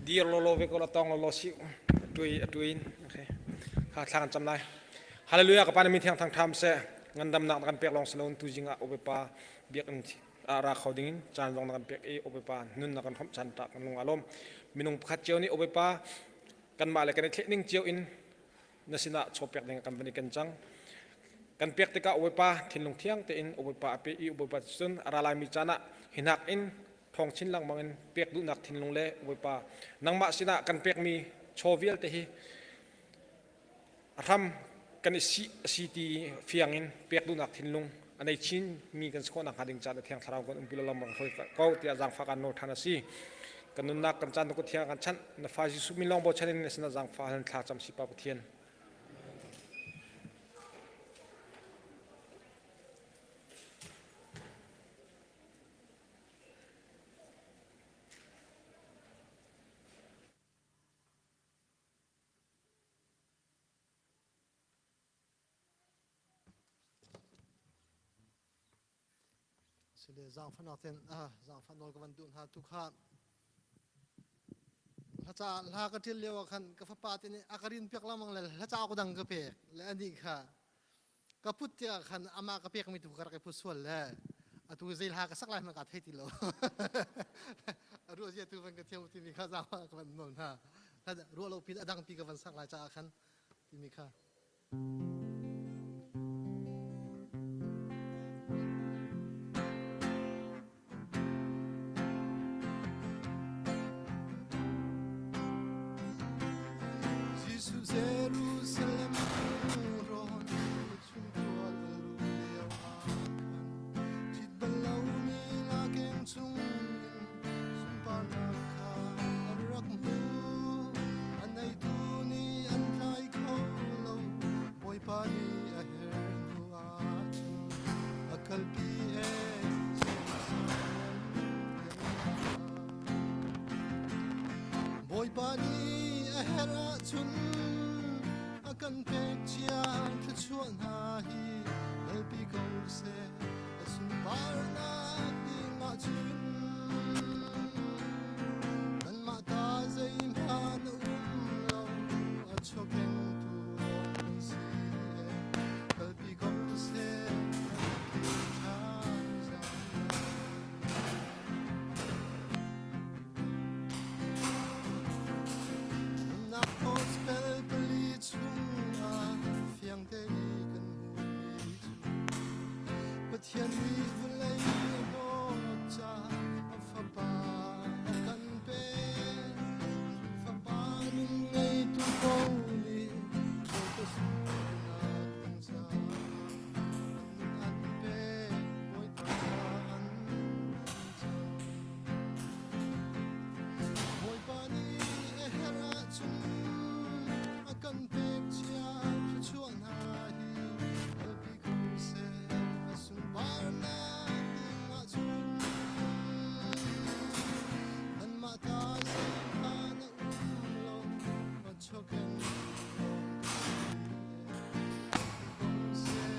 Dir lawlaw ve ko la tawng lawlaw si. Tui a tuin. Okay. Kha thla kan cam lai. Hallelujah ka pa na min thiang thang tham seh. Ngandamnak na kan pek lawng si loin tuzing ah Bawipa biakinn ah ra kho dingin caan zong na kan pek i Bawipa nun na kan hrawmh caan ta kan lung aa lawm. Minung pakhat cio nih Bawipa kanmah le kan i thleh ning cio in na sinah chaw pek ding kan van i ken cang. Kan pek tikah Bawipa thinlung thiang tein Bawipa a pe i Bawipa cun a ra laimi caan ah hi hnak in thawng chin lengmang in pek duhnak thinlung le Bawipa nangmah sinah kan pekmi chaw vialte hi a hram kan i sih a si ti fiang in pek duhnak thinlung a nei chin mi kan si khawh nakhnga ding caan a thiang thlarau kan umpi lam bang hruai ko tiah zaangfah kan nawl ṭhan a si. Kan nunnak kan caan na kut thiang kan chanh na fa Jesuh min lawng bochan in na sinah zaangfah hal thla cam si pa Pathian. Sile zaangfahnak ten zaangfah nawl ka van duh hna tu kha hla ca hla ka ṭial lio ah khan ka fapa te nih a ka rin piak lengmang le hla cauk dang ka pek le anih kha ka put tikah khan amah ka pekmi tu ka rak i put sual le atu zei hla ka sak lai hmanh ka thei ti lo a ruah zia tu van ka thiam timi kha zaangfah ka van nawl hna ruah lo pin a dang pi ka van sak lai caah khan timi kha Jesuh Jerusalem rawn chung khua a luh lio ah khan ṭhit bal lomi lakeng chung in sunparnak kha a rak hmuh. A neitu nih an tlai kho lo, Bawipa nih a her hnu ah cun a kalpi e Jerusalem Bawipa nih a herh ahcun a kan pek cia thluachuah hna hi kalpi ko seh a sunparnak ding ahcun kanmah ta zeihmanh a um lo a chawkengtu lawng kan si kalpi ko seh ṭhan zan Nunnak gospel pali chungah fiang tein kan hmuhmi cu Pathian nih vawlei a dawt caah a Fapa a kan pek. Fapa nun ngeitu paoh nih Bawipa sunparnak ding caah an nun an pek. Bawipa an Bawipa nih a herh ahcun a kan pek cia thluachuah hna hi kalpi ko seh a sunparnak ding ahcun kanmah ta zeihmanh a um lo a chawkeng lawng kan si kalpi ko seh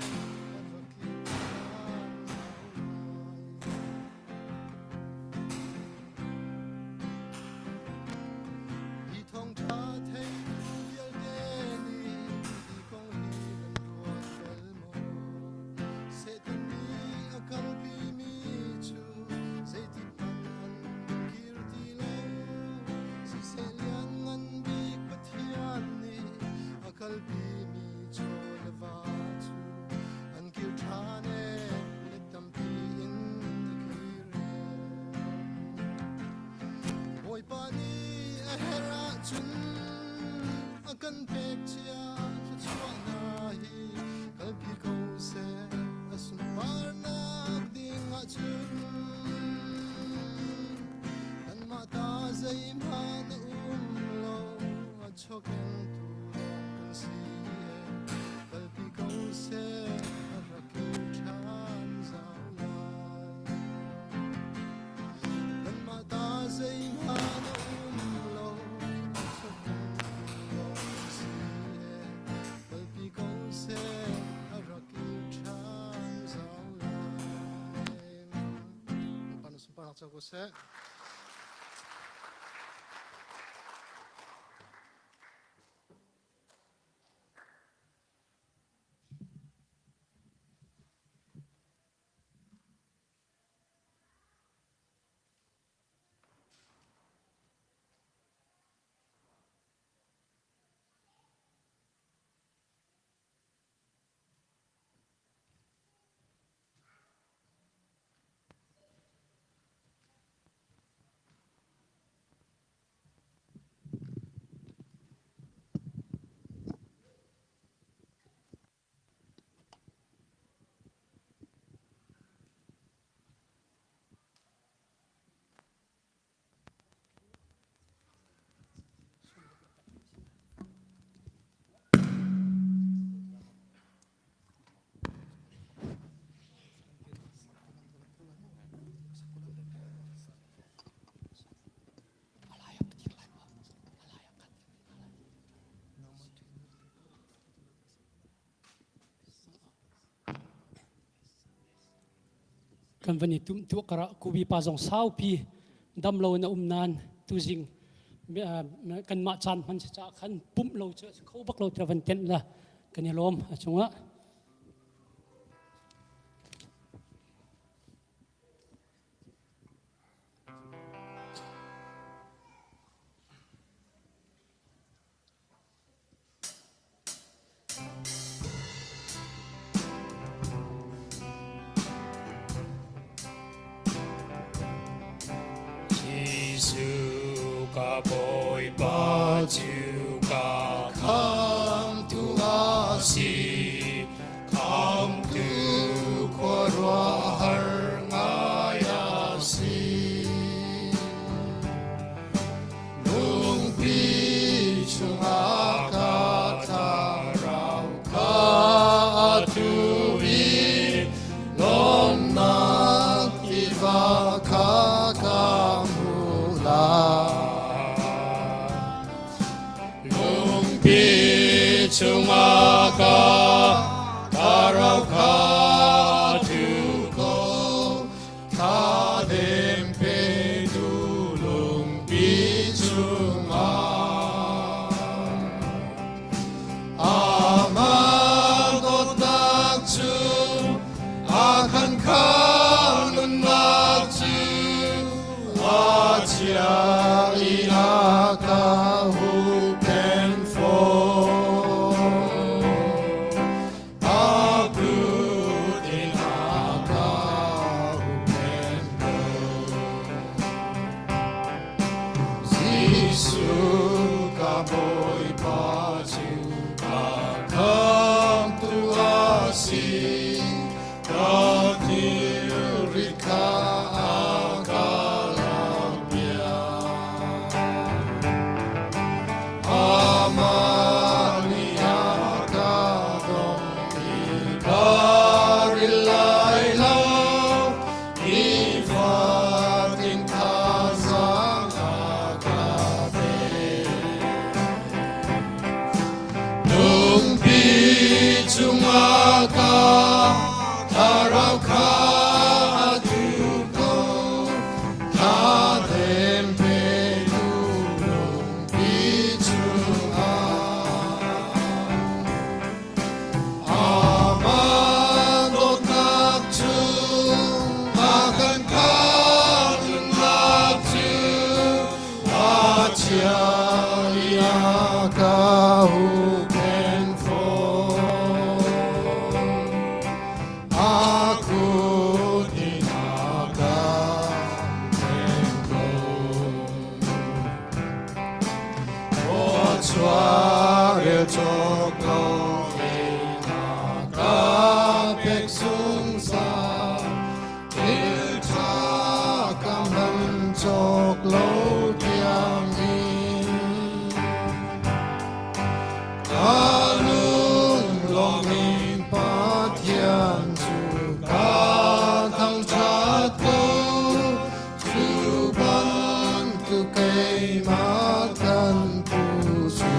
a va kip zau lai. Hi thawngṭha theitu vialte nih hi kong hi nan ruat bal maw? Satan nih a kalpimi cu zeitik hmanh an kir ti lo. Siseh lianngan bik Pathian nih a kalpimi chaw le va cu an kir ṭhan ee let tampi in a kir Bawipa nih a herh ahcun a kan pek cia thluachuah hna hi kalpi ko seh a sunparnak ding ahcun kanmah ta zeihmanh a um lo a chawkengtu lawng kan si kalpi ko seh a rak kir ṭhan zau lai. Kanmah ta zeihmanh a um lo a chawkengtu lawng kan si kalpi ko seh a rak kir ṭhan zau lai. Bawipa na sunparnak co ko seh. Kan van i tum tu kara kubi pa zong saupi dam lo na um nan tuzing kan mah caan hman si ca khan pumh lo cu kho bak lo tira van tenh la kan i lawm a chungah. Jesuh ka Bawipa cu ka khamtu a si, khamtu khuaruahhar ngai a si. Lungpi chungah ka thlarau kha a thu i lawmnak tiva kha ka hmu lai. Lungpi chungah ka thlarau kha a thu ko. Thladem petu lungpi chungah Amah dawtnak cu a khan kha nunnak cu a chia i a ka huhphenh fawn. A kut in a ka huhphenh ko. Jesuh ka Bawipa cu ka khamtu a si. Ka thilrit kha a ka lakpiak. Amah nih a ka dong i ka ril lai lo. Nifatin thazaang a ka pek. Lungpi cungah ka thlarau kha a thu ko. Thladem petu lungpi cungah. Amah dawtnak cu a kan khamnak cu a chia i a ka huhphenh fawn. A kut in a ka huhphenh ko. Thluachuah rel cawk lo in a ka pek zungzal. Thil ṭha ka hman cawk lo tiangin. Ka lung lawm in Pathian cu ka thangṭhat ko. Cu bantuk keimah kan pu cu.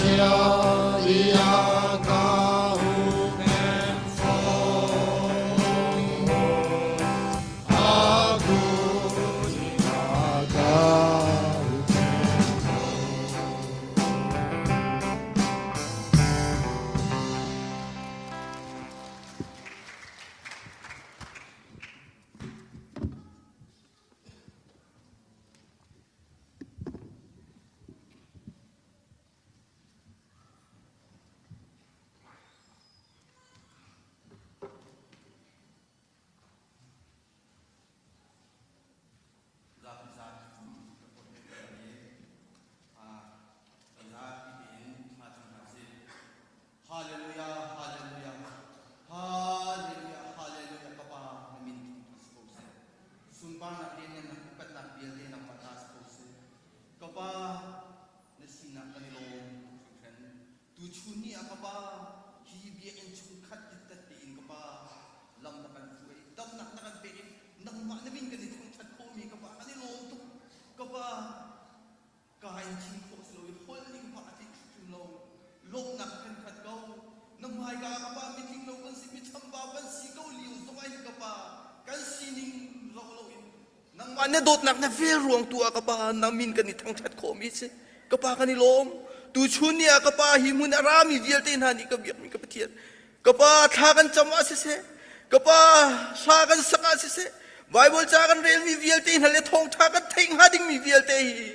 chia i a ka huhphenh fawn. A kut in a ka huhphenh fawn. Hallelujah, hallelujah, hallelujah, hallelujah, ka Pa na min thangṭhat si ko seh. Sunparnak lianngannak upatnak vialte nangmah ta si ko seh. Ka Pa, na sinak kan i lawm tuk hringhran. Tuchun ni ah ka Pa, hi biakinn chungkhat dittat tein ka Pa, lam na kan hruai, damnak na kan pek i nangmah na min kan i thangṭhat khawhmi ka Pa, kan i lawm tuk. Ka Pa, Ka in chim khawh si lo i holh nih ka pa a tlik hrim lo. Lawmhnak kan khat ko. Na hmaika ka pa mitling lo kan si, michambau kan si ko lio zong ah hin ka pa kan sining zoh loin nangmah na dawtnak na vel ruang tu ah ka pa na min kan i thangṭhat khawhmi si. Ka pa kan i lawm. Tuchun ni ah ka pa hi hmun a rami vialte hna nih ka biakmi ka Pathian Ka pa thla kan cam ah siseh, ka pa hla kan sak ah siseh, Bible ca kan relmi vialte hna le thawngṭha kan theih hnga dingmi vialte hi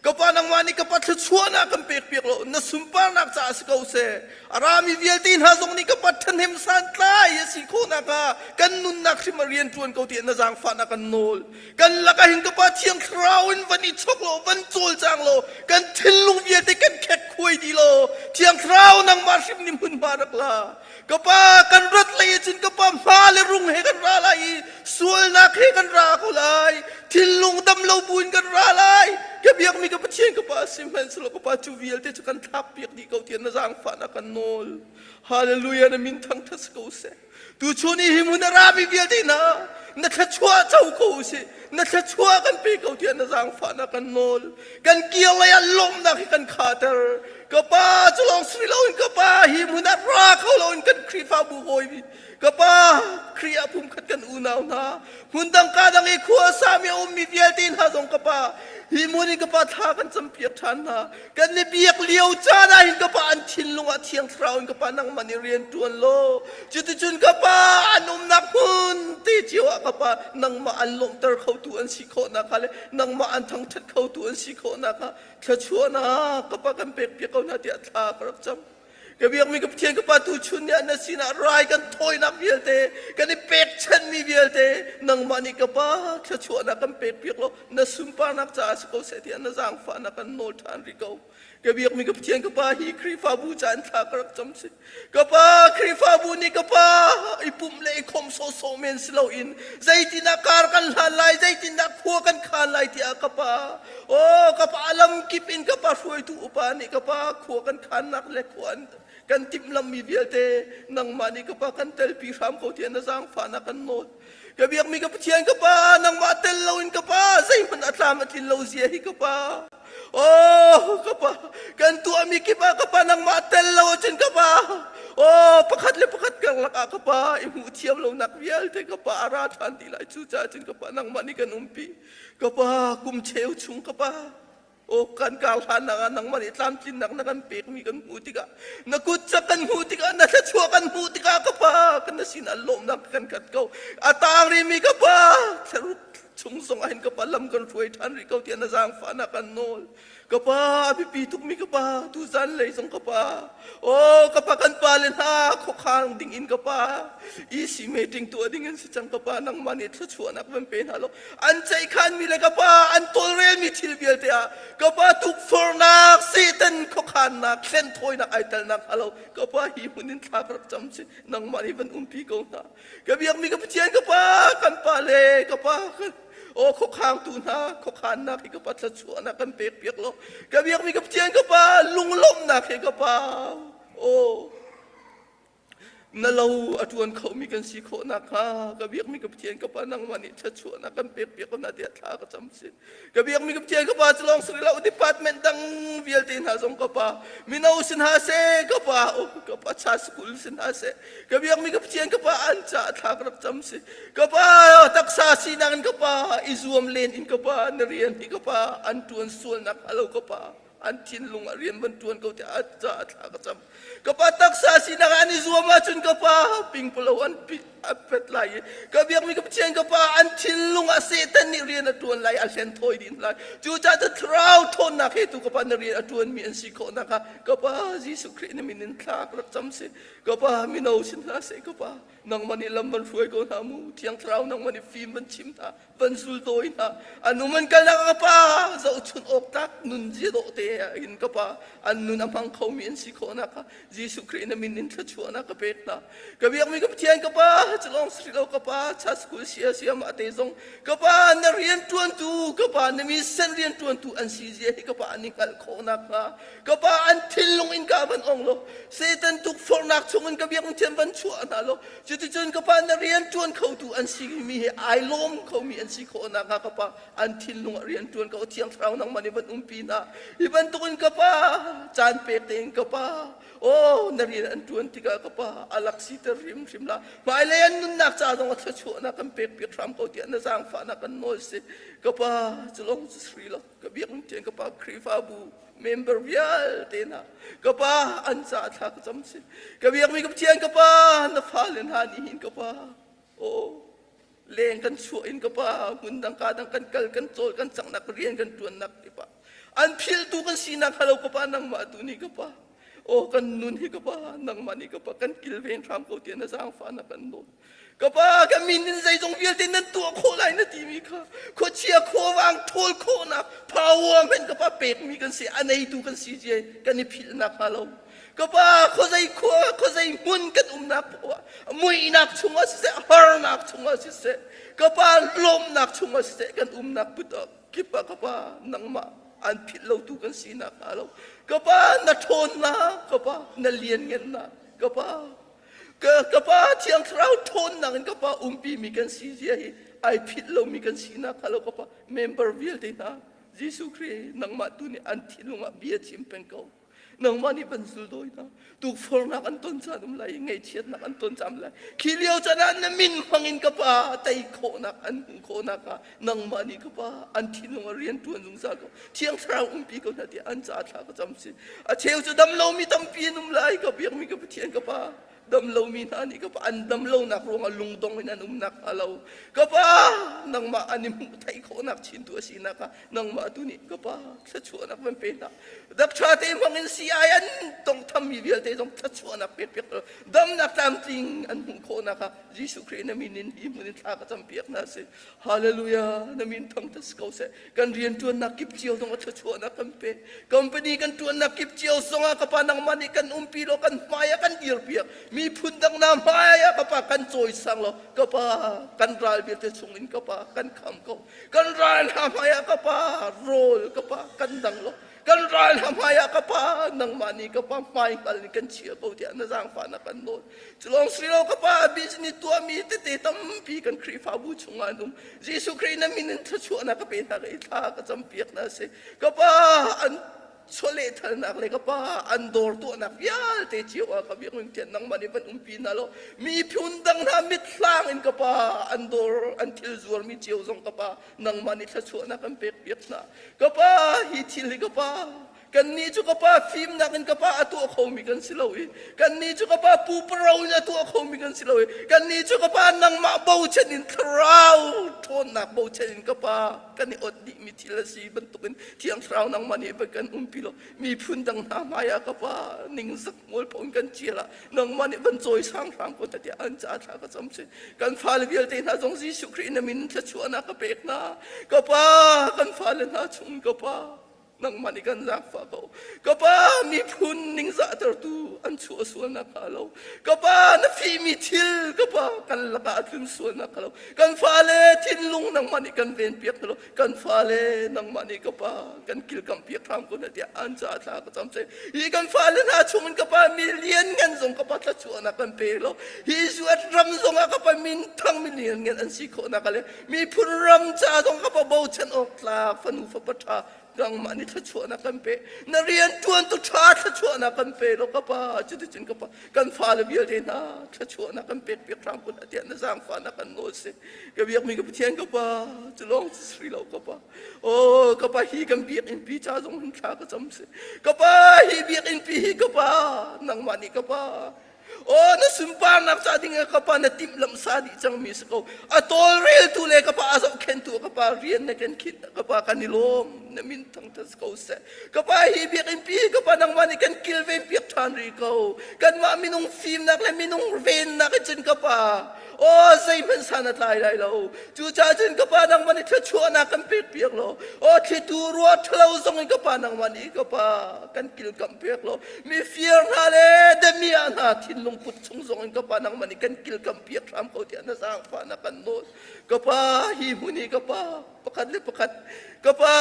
ka pa nangmah nih ka pa thluachuahnak kan pek piak lo na sunparnak caah si ko seh a rami vialte hna zong nih ka pa ṭhahnem santlai a si khawh nakhnga kan nunnak hrim a rian ṭuan ko tiah na zaangfahnak kan nawl kan lakah hin ka pa thiang thlarau in van i chok law van cawlcang law kan thinlung vialte kan khek khuai dih law thiang thlarau nangmah hrim nih hmunhma rak la ka pa kan rat lei ahcun ka pa hma le rung he kan ra lai i sualnak he kan ra ko lai thinlung dam lo buin kan ra lai ka biakmi ka Pathian ka pa sihmanhsehlaw ka pa cu vialte cu kan thlak piak dih ko tiah na zaangfahnak kan nawl hallelujah na min thangṭhat si ko seh Tuchun i hi hmun a rami vialte hna na thluachuah co ko usih na thluachuah kan pe ko tiah na zaangfahnak kan nawl kan kir lei ah lawmhnak hi kan khater ka pa cu lawng si loin ka pa hi hmun ah ra kho loin kan Khrihfabu hawi ka pa Khrih ah pumkhat kan unau hna hmun dang ka dang i khua sami a ummi vialte hna zong ka pa hi hmun in ka pa thla kan campiak ṭhan hna Kan i biak lio caan ah hin ka pa an thinlung ah Thiang Thlarau in ka pa nangmah nih rian ṭuan law cuticun ka pa an umnak hmun te cio ah ka pa nangmah an lawmhter khotu an si khawh nakhnga le nangmah an thangṭhat khotu an si khawh nakhnga thluachuahnak ka pa kan pekpiak ko hna tiah thla ka rak cam. Ka biakmi ka Pathian ka Pa tuchun ni ah na sinah rai kan thawinak vialte kan i pekchanhmi vialte nangmah nih ka Pa thluachuahnak kan pekpiak law na sunparnak caah si ko seh tiah na zaangfahnak kan nawl ṭhan rih ko. Ka biakmi ka Pathian ka Pa hi Khrihfabu ca in thla ka rak cam si. Ka Pa Khrihfabu nih ka Pa i pumh le i khawmh sawhsawh men si loin zeitindah kar kan hlan lai zeitindah khua kan khan lai tiah ka Pa Oh, ka pa lamkip in ka pa hruaitu upa nih ka pa khua kan khannak le khua kan timhlammi vialte nangmah nih ka pa kan telpi hram ko tiah na zaangfahnak kan nawl. Ka biakmi ka Pathian ka pa nangmah tel loin ka pa zeihmanh a tlam a tlin lo zia hi ka pa. Oh, ka pa kan tuahmi kip ah ka pa nangmah tel lo ahcun ka pa Oh, pakhat le pakhat karlak ah ka pa i hmuh thiam lonak vialte ka pa a ra ṭhan dih lai cucaah cun ka pa nangmah nih kan umpi. Ka pa kum cheu chung ka pa aw kan kar hlannak ah nangmah nih tlamtlinnak na kan pekmi kan hmuh tikah na kut cak kan hmuh tikah na thluachuah kan hmuh tikah ka pa kan na sinah lawmhnak kan khat ko a tang rihmi ka pa thlaruk chung zong ah hin ka pa lam kan hruai ṭhan rih ko tiah na zaangfahnak kan nawl Ka pa, a biapi tukmi ka pa, tuzan lei zong ka pa. Oh, ka pa kan pa le hna khuakhang ding in ka pa. EC meeting tuah ding in si cang ka pa, nangmah nih thluachuahnak van pe hna law. An ceihkhanmi le ka pa, an tawlrelmi thil vialte ah ka pa tukforhnak, Satan khuakhannak, hlenthawinak ai telnak hnga lo. Ka pa hi hmun in thla ka rak cam si, nangmah nih van umpi ko hna. Ka biakmi ka Pathian ka pa, kan pa le ka pa, Aw khuakhangtu hna khuakhannak hi ka pa thluachuahnak kan pek piak law ka biakmi ka Pathian ka pa lunglawmhnak he ka pa aw. Na lo a ṭuan khomi kan si khawh nakhnga ka biakmi ka Pathian ka Pa nangmah nih thluachuahnak kan pek piak ko hna tiah thla ka cam si. Ka biakmi ka Pathian ka Pa cu lawng si lo department dang vialte hna zong ka Pa mino sin hna seh ka Pa oh, ka Pa cha school sin hna seh ka biakmi ka Pathian ka Pa an ca thla ka rak cam si. Ka Pa taksa sinak in ka Pa i zuam len in ka Pa na rian hi ka Pa an ṭuan sualnak hnga lo ka Pa an thinlung ah rian van ṭuan ko tiah a ca thla ka cam. Ka pa taksa sinak ah an i zuam ahcun ka pa pingpalo an a pet lai i ka biakmi ka Pathian ka pa an thinlung ah Satan nih rian a ṭuan lai a hlen thawi dih lai. Cucaah cu thlarau ṭhawnnak he tu ka pa na rian a ṭuanmi an si khawh nakhnga ka pa Jesuh Khrih na min in thla ka rak cam si. Ka pa mino sin hna seh ka pa nangmah nih lam van hruai ko hna mu thiang thlarau nangmah nih fim van chim hna van zuldawi hna an um an kalnak ka pa zohchun awk tlak nun zia dawh te in ka pa an nun a hmang khomi an si khawhnak kha Jesuh Khrih na min in thluachuahnak ka pek hna ka biakmi ka Pathian ka pa culong sri lo ka pa cha school sia sia ma te zong ka pa na rian tuantu ka pa na mi sen rian tuantu an si zia hi ka pa an i hngalh khawhnak hnga ka pa an thinlung in ka van ong lo Satan tukforhnak chungin ka biakinn thian van chuah hna lo cuticun ka pa na rian ṭuan khotu an si mi hi ai lawm khomi an si khawh nakhnga ka pa an thinlung ah rian ṭuan ko thiang thlarau nangmah nih van umpi hna hi bantukin ka pa caan pek tein ka pa oh na rian an ṭuan tikah ka pa a lak siter hrimhrim la hmailei an nunnak ca zong a thluachuahnak kan pek piak hram ko tiah na zaangfahnak kan nawl si ka pa cu lawng cu sri lo ka biakinn tiang ka pa Khrihfabu member vialte hna ka pa an ca thla ka cam si ka biakmi ka Pathian ka pa na fale hna nih hin ka pa o leng kan chuah in ka pa hmun dang ka dang kan kal kan cawl kan cangnak rian kan tuannak ti pa an philtu kan sinak halo ka pa nangmah tu nih ka pa o kan nun hi ka pa nangmah nih ka pa kan kilven hram ko tiah na zaangfah na kan nawl Ka pa ka min in zeizong vialte nan tuah khawh lai na timi kha khuachia khuavang ṭhawl khawhnak power hmenh ka pa pekmi kan si a neitu kan si cia kan i philhnak hnga lo ka pa khuazei khua khuazei hmun kan umnak poah muihnak chungah siseh harnak chungah siseh ka pa lawmnak chungah siseh kan umnak put kip ah ka pa nangmah an philh lotu kan sinak hnga lo ka pa na ṭhawnnak ka pa na lianngannak ka pa Ka pa Thiang Thlarau ṭhawnnak in ka pa umpimi kan si zia hi ai philh lomi kan sinak kha lo ka pa member vialte hna Jesuh Khrih nangmah tu nih an thinlung ah bia chim peng ko nangmah nih van zuldawi hna tukforhnak an ton caan um lai ngaihchiatnak an ton caan lai khi lio caan ah na min hmang in ka pa tei khawhnak an hmuh khawhnak ah nangmah nih ka pa an thinlung ah rian ṭuan zungzal ko Thiang Thlarau umpi ko hna tiah an ca thla ka cam si. A cheu cu dam lomi tampi an um lai ka biakmi ka Pathian ka Pa dam lomi hna nih ka Pa an dam lonak ruangah lungdong in an umnak hnga lo ka Pa nangmah an i hmuh theih khawhnak chin tu a sinak ah nangmah tu nih ka Pa thluachuahnak van pe hna dakṭha te hmang in CI an tongthammi vialte zong thluachuahnak pek piak damnak tlamtling an hmuh khawhnak ah Jesuh Khrih na min in hi hmun in thla ka campiak hna si Hallelujah na min thangṭhat si ko seh kan rianṭuannak kip cio zong a thluachuahnak kan pe company kan ṭuannak kip cio zongah ka pa nangmah nih kan umpi law kan hmai ah kan dirpiak miphun dang na hmai ah ka pa kan cawisang law ka pa kan ral vialte chungin ka pa kan kham ko kan ral hna hmai ah ka pa rawl ka pa kan dang law kan ral hna hmai ah ka pa nangmah nih ka pa hmai hngal in kan chia ko tiah na zaangfahnak kan nawl Culawng si lo ka pa business tuahmi tete tampi kan Khrihfabu chungah an um. Jesuh Khrih na min in thluachuahnak ka pe hna i thla ka campiak hna si. Ka pa an chawlehthalnak le ka pa an dawr tuahnak vialte cio ah ka biakinn thian nangmah nih van umpi hna law miphun dang hna mitthlang in ka pa an dawr an thil zuarmi cio zong ka pa nangmah nih thluachuahnak kan pek piak hna. Ka pa hi thil hi ka pa Kannih cu ka pa fimnak in ka pa a tuah khomi kan si lo i kannih cu ka pa puparo in a tuah khomi kan si lo i kannih cu ka pa nangmah bochan in thlarau ṭhawnnak bochan in ka pa kan i ot dihmi thil a si bantukin thiang thlarau nangmah nih va kan umpi law miphun dang hna hmaiah ka pa ningzak mualpho in kan chial ah nangmah nih van cawisang hram ko hna tiah an ca thla ka cam si kan fale vialte hna zong Jesuh Khrih na min thluachuahnak ka pek hna ka pa kan fale hna chung ka pa nangmah nih kan zaangfah ko ka pa miphun ningzahtertu an chuah sualnak hnga lo. Ka pa na fihmi thil ka pa kan lakah a tlun sualnak hnga lo. Kan fale thinlung nangmah nih kan ven piak hna lo. Kan fale nangmah nih ka pa kan kilkamh piak hram ko hna tiah an caah thla ka cam seh. Hi kan fale hna chungin ka pa mi lianngan zong ka pa thluachuahnak kan pe lo. Hi zuat ram zongah ka pa minthang mi lianngan an si khawhnak le miphun ram ca zong ka pa bochan awk tlak fanu fapa ṭha nangmah nih thluachuahnak kan pe na rian ṭuantu ṭha thluachuahnak kan pe lo ka pa cuticun ka pa kan fale vialte hna thluachuahnak kan pek piak hram kun tiah na zaangfahnak kan nawl si ka biakmi ka Pathian ka pa cu lawng si lo ka pa oh ka pa hi kan biakinn pi ca zong hin thla ka cam si ka pa hi biakinn pi hi ka pa nangmah nih ka pa Aw na sunparnak ca ding ah ka pa na timhlamh sa dih cangmi si ko. A tawlreltu le ka pa a zohkhentu ka pa rian na kan khinh ka pa kan i lawm na min thangthat ko seh. Ka pa hi biakinn pi ka pa nangmah nih kan kilven piak ṭhan rih ko. Kanmah minung fimnak le minung vennak in cun ka pa aw zeihmanh san a tlai lai lo. Cucaah cun ka pa nangmah nih thluachuahnak kan pek piak law aw thlitu ruah ṭhalo zong in ka pa nangmah nih ka pa kan kilkamh piak law mifir hna le damiah hna thinlung put chung zong in ka pa nangmah nih kan kilkamh piak hram ko tiah na zaangfah na kan nawl ka pa hi hmun hi ka pa pakhat le pakhat ka pa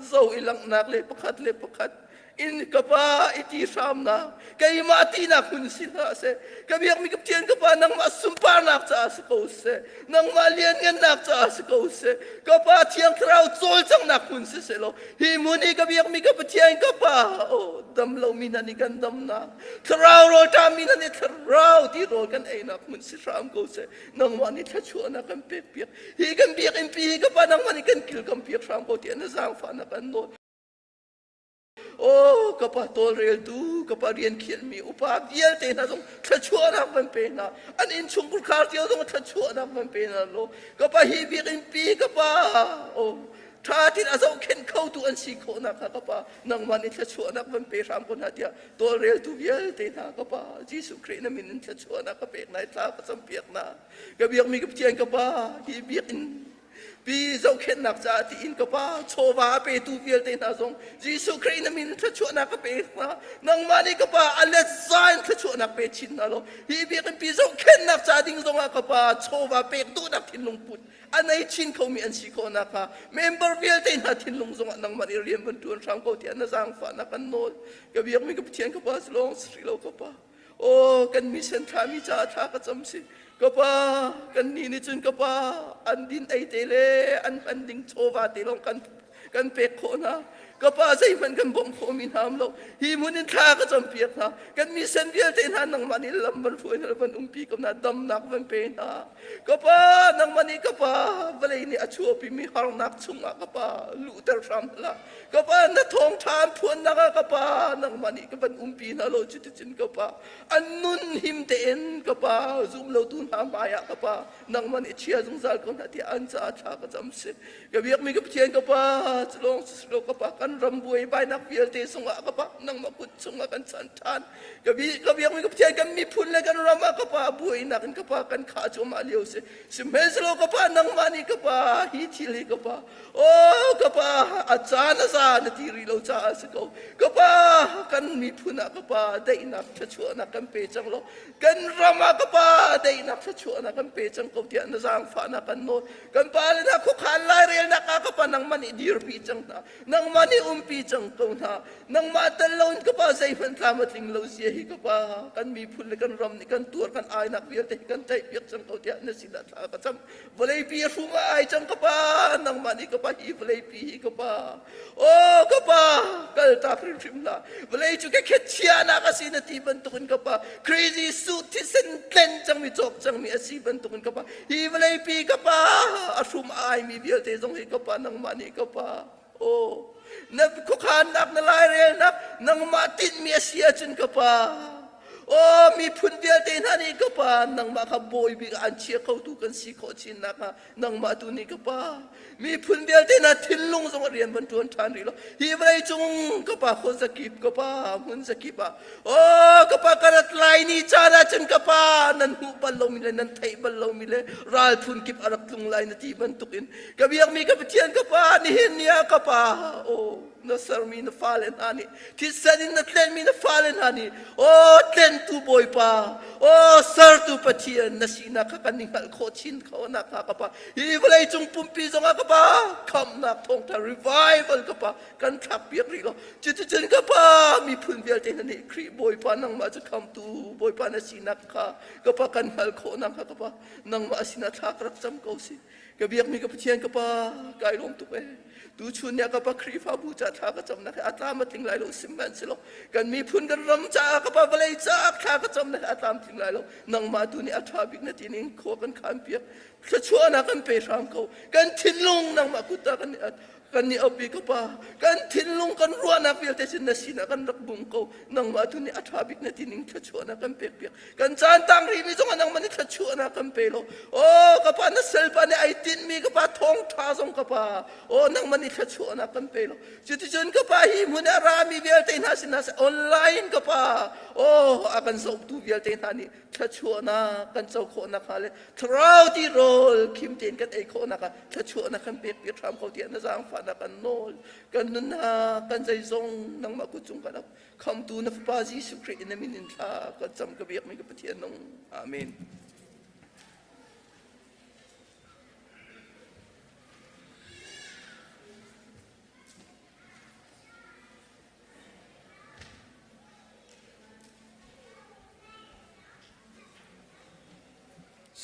zo i langhnak le pakhat le pakhat in ka pa i ti hramnak keimah tinak hun si hlah seh ka biakmi ka Pathian ka pa nangmah sunparnak caah si ko seh nangmah lianngannak caah si ko seh ka pa thiang thlarau cawlcanghnak hmun si seh law hi hmun i ka biakmi ka Pathian ka pa oh dam lomi hna nih kan damnak thlarau rawl ṭammi hna nih thlarau ti rawl kan einak hmun si hram ko seh nangmah nih thluachuahnak kan pek piak hi kan biakinn pi hi ka pa nangmah nih kan kilkam piak hram ko tiah na zaangfahnak kan nawl Oh, ka pa tawlreltu, ka pa rian khialmi upa vialte hna zong thluachuahnak van pe hna. An innchung khar cio zong thluachuahnak van pe hna law. Ka pa hi biakinn pi ka pa. Oh, ṭha tin a zohkhenh khotu an si khawhnak kha ka pa nangmah nih thluachuahnak van pe hram ko hna tiah tawlreltu vialte hna ka pa Jesuh Khrih na min in thluachuahnak ka pek lai thla ka campiak hna. Ka biakmi ka Pathian ka pa hi biakinn Pi zohkhenhnak caah tiin ka pa chawva a petu vialte hna zong Jesuh Khrih na min thluachuahnak ka pe hna nangmah nih ka pa a let za in thluachuahnak pe chin hna law hi biakinn pi zohkhenhnak ca ding zongah ka pa chawva pek duhnak thinlung put a nei chin khomi an si khawh nakhnga member vialte hna thinlung zongah nangmah nih rian van ṭuan hram ko tiah na zaangfahnak kan nawl ka biakmi ka Pathian ka pa lawng si lo ka pa Aw kan mission thlami caah thla ka cam si. Ka pa kan nih nih cun ka pa an din ei te le an hman ding chawva te lawng kan kan pek khawh hna. Ka pa zeihmanh kan bawmh khawh mi hna um lo. Hi hmun in thla ka cam piak hna. Kan mission vialte hna nangmah nih lam van hruai hna van umpi ko hna damnak van pe hna. Ka pa nangmah nih ka pa vawlei nih a chuahpi mi harnak chungah ka pa luhter hram hlah. Ka pa na thawngṭha an phuannak ah ka pa nangmah nih ka van umpi hna law cuticun ka pa an nun him tein ka pa zum lotu hna hmaiah ka pa nangmah nih chia zungzal ko hna tiah an caah thla ka cam si ka biakmi ka Pathian ka pa culawng sisilo ka pa kan ram buaibainak vialte zongah ka pa nangmah kut chungah kan chan ṭhan ka bi ka biakmi ka Pathian kan miphun le kan ram ah ka pa buainak in ka pa kan khah cuahmah lio si sihmanhsehlaw ka pa nangmah nih ka pa hi thil hi ka pa Oh ka pa a caan a za na ti rih lo caah a si ko. Ka pa kan miphun ah ka pa daihnak thluachuahnak kan pe cang lo. Kan ram ah ka pa daihnak thluachuahnak kan pe cang ko tiah na zaangfahnak kan nawl. Kan pa le hna khuakhan lairelnak ah ka pa nangmah nih dirpi cang hna. Nangmah nih umpi cang ko hna. Nangmah tel loin ka pa zeihmanh tlam a tling lo zia hi ka pa kan miphun le kan ram nih kan tuar kan ainak vialte hi kan tlaihpiak cang ko tiah na sinah thla ka cam. Vawleipi a hrum ah ai cang ka pa nangmah nih ka pa hi vawleipi hi ka pa aw ka pa kal tak hrimhrim hlah vawlei cu ka khet chiahnak a si na ti bantukin ka pa crazy suit thisen tlen cangmi cawk cangmi a si bantukin ka pa hi vawleipi ka pa a hrum ai mi vialte zong hi ka pa nangmah nih ka pa aw na khuakhannak na lairelnak nangmah tinhmi a si ahcun ka pa Aw miphun vialte hna nih ka pa nangmah kha bawi bik ah an chia khotu kan si khawh chin nakhnga nangmah tu nih ka pa miphun vialte hna thinlung zong a rian van ṭuan ṭhan rih lo hi vawlei cung ka pa khua zakip ka pa hmun zakip ah aw ka pa ka rat lai ni caan ah cun ka pa nan hmuh bal lomi le nan theih bal lomi le ral phun kip a rak tlung lai na ti bantukin ka biakmi ka Pathian ka pa nihin ni ah ka pa aw. Na sermi na fale hna nih thisen in na tlenmi na fale hna nih aw tlentu Bawipa aw sertu Pathian na sinak kha kan i hngalh khawh chin kho nakhnga ka Pa hi vawlei cung pumpi zongah ka Pa khamhnak thawngṭha revival ka Pa kan thlak piak rih law cuticun ka Pa miphun vialte hna nih Khrih Bawipa nangmah cu khamtu Bawipa na sinak kha ka Pa kan hngalh khawh nakhnga ka Pa nangmah sinah thla ka rak cam ko si Ka biakmi ka Pathian ka Pa, kai lawm tuk ee. Tuchun ni ah ka Pa Khrihfabu ca thla ka camnak hi a tlam a tling lai lo sihmanhsehlaw kan miphun kan ram caah ka Pa vawlei caah thla ka camnak hi a tlam tling lai lo. Nangmah tu nih a ṭha bik na ti ning khua kan khan piak. Thluachuahnak kan pe hram ko. Kan thinlung nangmah kut ah kan kan nih opi ka pa kan thinlung kan ruahnak vialte sin na sinah kan rak bung ko nangmah tu nih a ṭha bik na ti ning thluachuahnak kan pek piak kan caan tang rihmi zongah nangmah nih thluachuahnak kan pe law aw ka pa na salpa nih ai tinhmi ka pa thawngṭha zong ka pa aw nangmah nih thluachuahnak kan pe law cuticun ka pa hi hmun a rami vialte hna sinah online ka pa aw a kan zohtu vialte hna nih thluachuahnak kan co khawh nakhnga le thlarau ti rawl khim tein kan ei khawh nakhnga thluachuahnak kan pek piak hram ko tiah na zaangfahnak kan nawl kan nunnak kan zeizong nangmah kut cung kan ap khamtu na fapa Jesuh Khrih in na min in thla kan cam ka biakmi ka Pathian nung amen.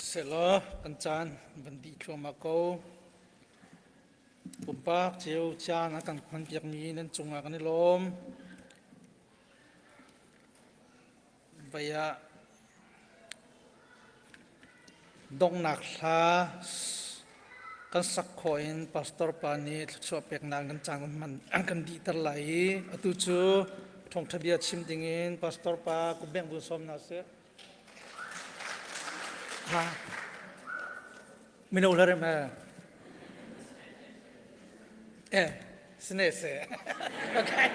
Selaw kan caan van dih thluahmah ko. Pumpak cio caan a kan hmanpiakmi nan cungah kan i lawm. Vai ah donghnak hla kan sak khawh in pastor pa nih thluachuah peknak kan caan kan hman an kan dihter lai i atu cu thawngṭha bia chim dingin pastor pa kumbeng vun sawm hna sih. Ha. Mino hlarem he. Eh, sine se. Okay.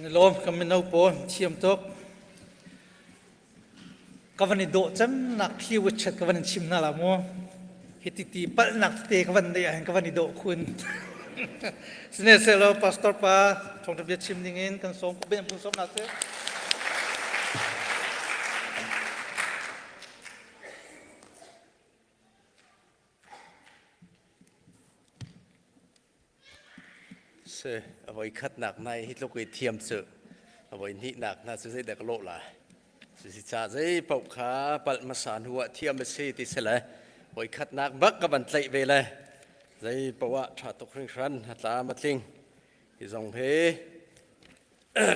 Kan i lawm kan mino pawl thiam tuk. Ka van i dawh cemnak thli witchet ka van in chim hna la mu. Hiti ti palhnak tete ka van neih ahhin ka van i dawh khun. Sihmanhsehlaw pastor pa thawngṭha bia chim ding in kan sawm ben pun sawm hna seh. Si, a voi khatnak hna hi tluk i thiam cu a voi hnihnak hna cu zeidah ka lawh lai. Cusi ca zei paoh kha palh hmasa hnu ah thiam a si ti si le voi khatnak bak ka van tlaih ve le zei paoh ah ṭha tuk hringhran a tlam a tling. Hi zong hi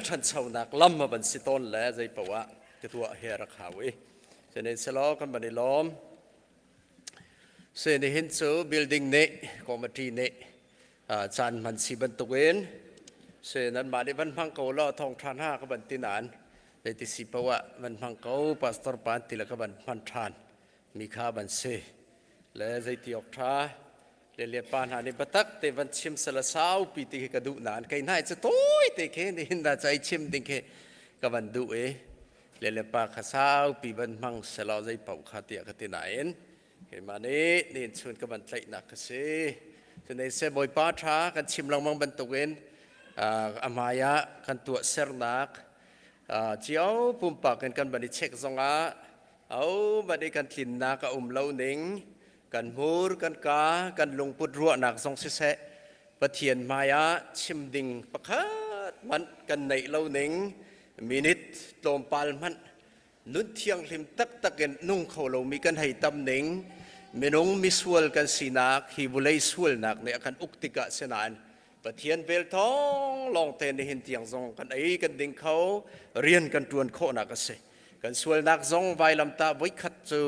ṭhanchonak lam a van si tawn le zei paoh ah ka tuah hi a rak hau i. Cunin selaw kan van i lawm. Si nihin cu building nih committee nih caan hman si bantukin si nanmah nih van hmang ko law thawngṭha hna ka van ti nain zeiti si paoh ah van hmang ko pastor pa an ti le ka van hman ṭhan mi kha van si le zeiti awk ṭha le le pa hna nih biatak te van chim sala saupi ti khi ka duh nain kei hna cu tawi te khi nihin da cai chim ding khi ka van duh i le le pa kha saupi van hmang selaw zei paoh kha tiah ka ti nain keimah nih nihin chun ka van tlaihnak ka si. Cunei se Bawipa ṭha kan chim lengmang bantukin a hmai ah kan tuahsernak cio pumpak in kan van i check zongah au van i kan tlinnak a um lo ning kan hmur kan ka kan lungput ruahnak zong siseh Pathian hmai ah chim ding pakhat hmanh kan neih lo ning minute tlawmpal hmanh nun thianghlim taktak in nung kho lomi kan hei tam ning minung misual kan sinak hi vulei sualnak nih a kan uk tikah sinain Pathian vel thawng lawngte nihin tiang zong kan ei kan ding kho rian kan ṭuan khawhnak a si kan sualnak zong vailamtah voikhat cu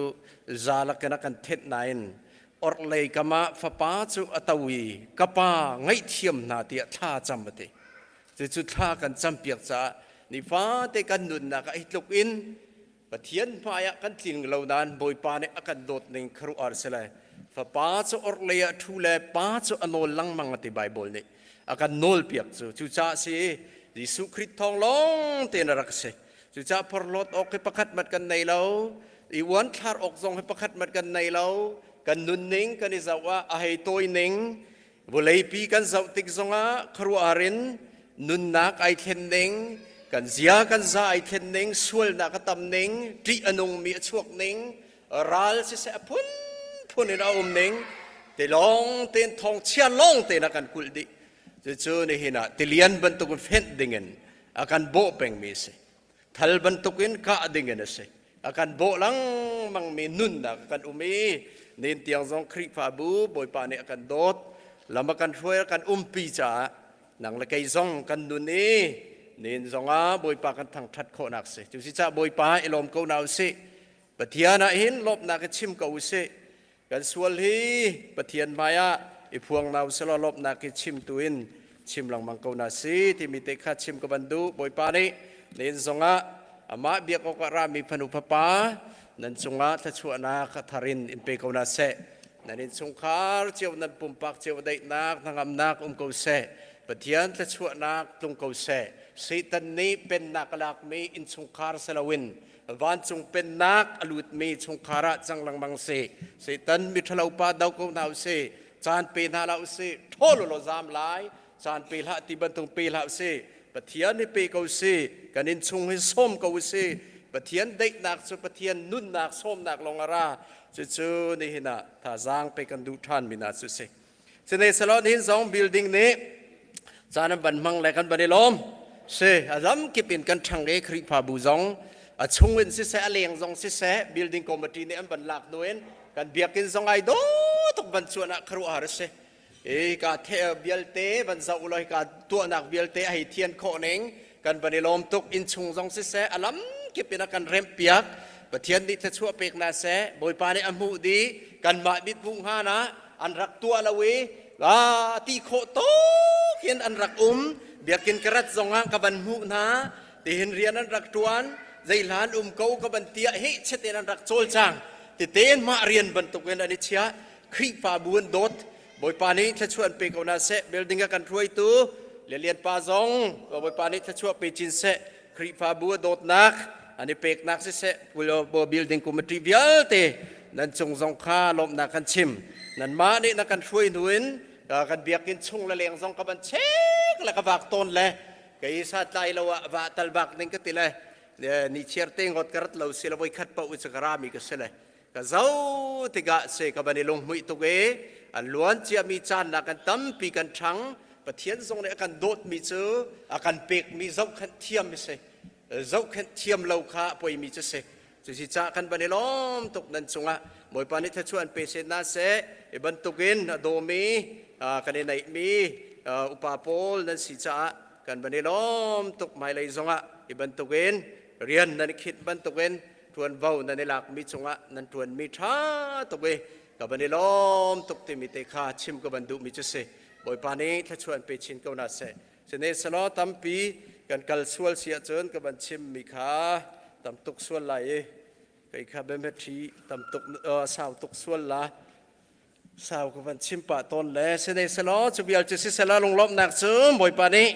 zalak in a kan thenh nain orhlei kam ah fapa cu a to i ka pa ngaihthiam hna tiah thla cam a ti cucu thla kan campiak caah nifate kan nunnak ah hi tluk in Pathian hmai ah kan tling lo nain Bawipa nih a kan dawt ning khuaruah a si lai fapa cu orhlei ah ṭhu le pa cu a nawl lengmang a ti Baibal nih a kan nawlpiak cu cucaah si Jesuh Khrih thawng lawng tein a rak si Cucaah porhlawt awk hi pakhat mat kan nei lo. I uanthlar awk zong hi pakhat mat kan nei lo. Kan nunning kan i zoh ah a hei tawi ning, vawleipi kan zoh tik zongah khuaruahhar in nunnak ai thlen ning, kan zia kan za ai thlen ning, sualnak a tam ning, ṭih a nungmi a chuak ning, ral siseh a phunphun in a um ning, te lawng tein thawngchia lawng tein a kan kulh dih. Cucu nihin ah tilian bantukin fenh dingin a kan bawh pengmi a si. Thal bantukin kah dingin a si. A kan bawh lengmangmi nunnak kan um i nin tiang zong Khrihfabu Bawipa nih a kan dawt, lam a kan hruai, a kan umpi caah nang le kei zong kan nun i nin zongah Bawipa kan thangṭhat khawhnak si. Cusicaah Bawipa i lawm ko hna usih. Pathian ah hin lawmhnak i chim ko usih. Kan sual hi Pathian hmaiah i phuang hna usih law lawmhnak hi chim tu in chim lengmang ko hna si timi te kha chim ka van duh. Bawipa nih nihin zongah amah biak awkah rami fanu fapa nan cungah thluachuahnak a thar in in pe ko hna seh. Nan innchungkhar cio nan pumpak cio daihnak hnangamnak um ko seh. Pathian thluachuahnak tlung ko seh. Satan nih pennak a lakmi innchungkhar si loin vancung pennak a lutmi chungkhar ah cang lengmang si Satan miṭhalo pa do ko hna usih caan pe hna hlah usih ṭhawl law zaam lai caan pe hlah ti bantuk pe hlah usih Pathian hi pe ko usih kan innchung hi sawm ko usih Pathian daihnak cu Pathian nunnak sawmnak lawng a ra cucu nihin ah thazaang pe kan duh ṭhan mi hna cu si Sihmanhsehlaw nihin zong building nih caan an van hmang le kan van i lawm. Si, a lamkip in kan ṭhang i Khrihfabu zong a chung in siseh a leng zong siseh building committee nih an van lak hnu in kan biakinn zong ai dawh tuk van cuan ah khuaruahhar a si. I ka the vialte van zoh ulaw hika tuahnak vialte a hei thian khawh ning kan van i lawm tuk innchung zong siseh a lamkip in a kan remh piak Pathian nih thluachuah pek hna seh Bawipa nih a hmuh dih kanmah mithmuh hngan ah an rak tuah lo i ti khawh tuk in an rak um biakinn ka rat zongah ka van hmuh hna tihin rian an rak ṭuan zeihlan um ko ka van tiah hi chetin an rak cawlcang titein mah rian bantukin an i chiah Khrihfabu an dawt Bawipa nih thluachuah an pe ko hna seh building a kan hruaitu. Lian pa zong Bawipa nih thluachuah pe chin seh. Khrihfabu a dawtnak an i peknak siseh Pulo building committee vialte nan cung zong kha lawmhnak kan chim. Nanmah nih na kan hruai hnu in kan biakinn chung le leng zong ka van chek le ka vak tawn le kei sa tlai lo ah va tal bak ning ka ti le ni chiar te ngot ka rat lo si le voi khat paoh cu ka rami ka si le ka zo tikah se ka ban i lunghmuih tuk i an luan ciami caan nak kan tampi kan ṭhang. Pathian zong nih a kan dawtmi cu a kan pekmi zohkhenh thiam si, zohkhenh thiam lo kha poimi cu si. Cusi ca kan ban i lawm tuk nan cungah. Bawipa nih thluachuah an pe se na seh. I bantukin a dawmi kan i neihmi upa pawl nan si caah kan ban i lawm tuk. Hmailei zongah i bantukin rian nan i khinh bantukin ṭuanvo nan i lakmi cungah nan ṭuanmi ṭha tuk i ka van i lawm tuk timi te kha chim ka van duhmi cu si. Bawipa nih thluachuah an pe chin ko na seh. Sine selaw tampi kan kal sual si ahcun ka van chimmi kha tam tuk sual lai i kei kha biametri tam tuk sau tuk sual la sau ka van chim pah tawn le sine selaw cu vial cu si selaw lunglawmhnak cu Bawipa nih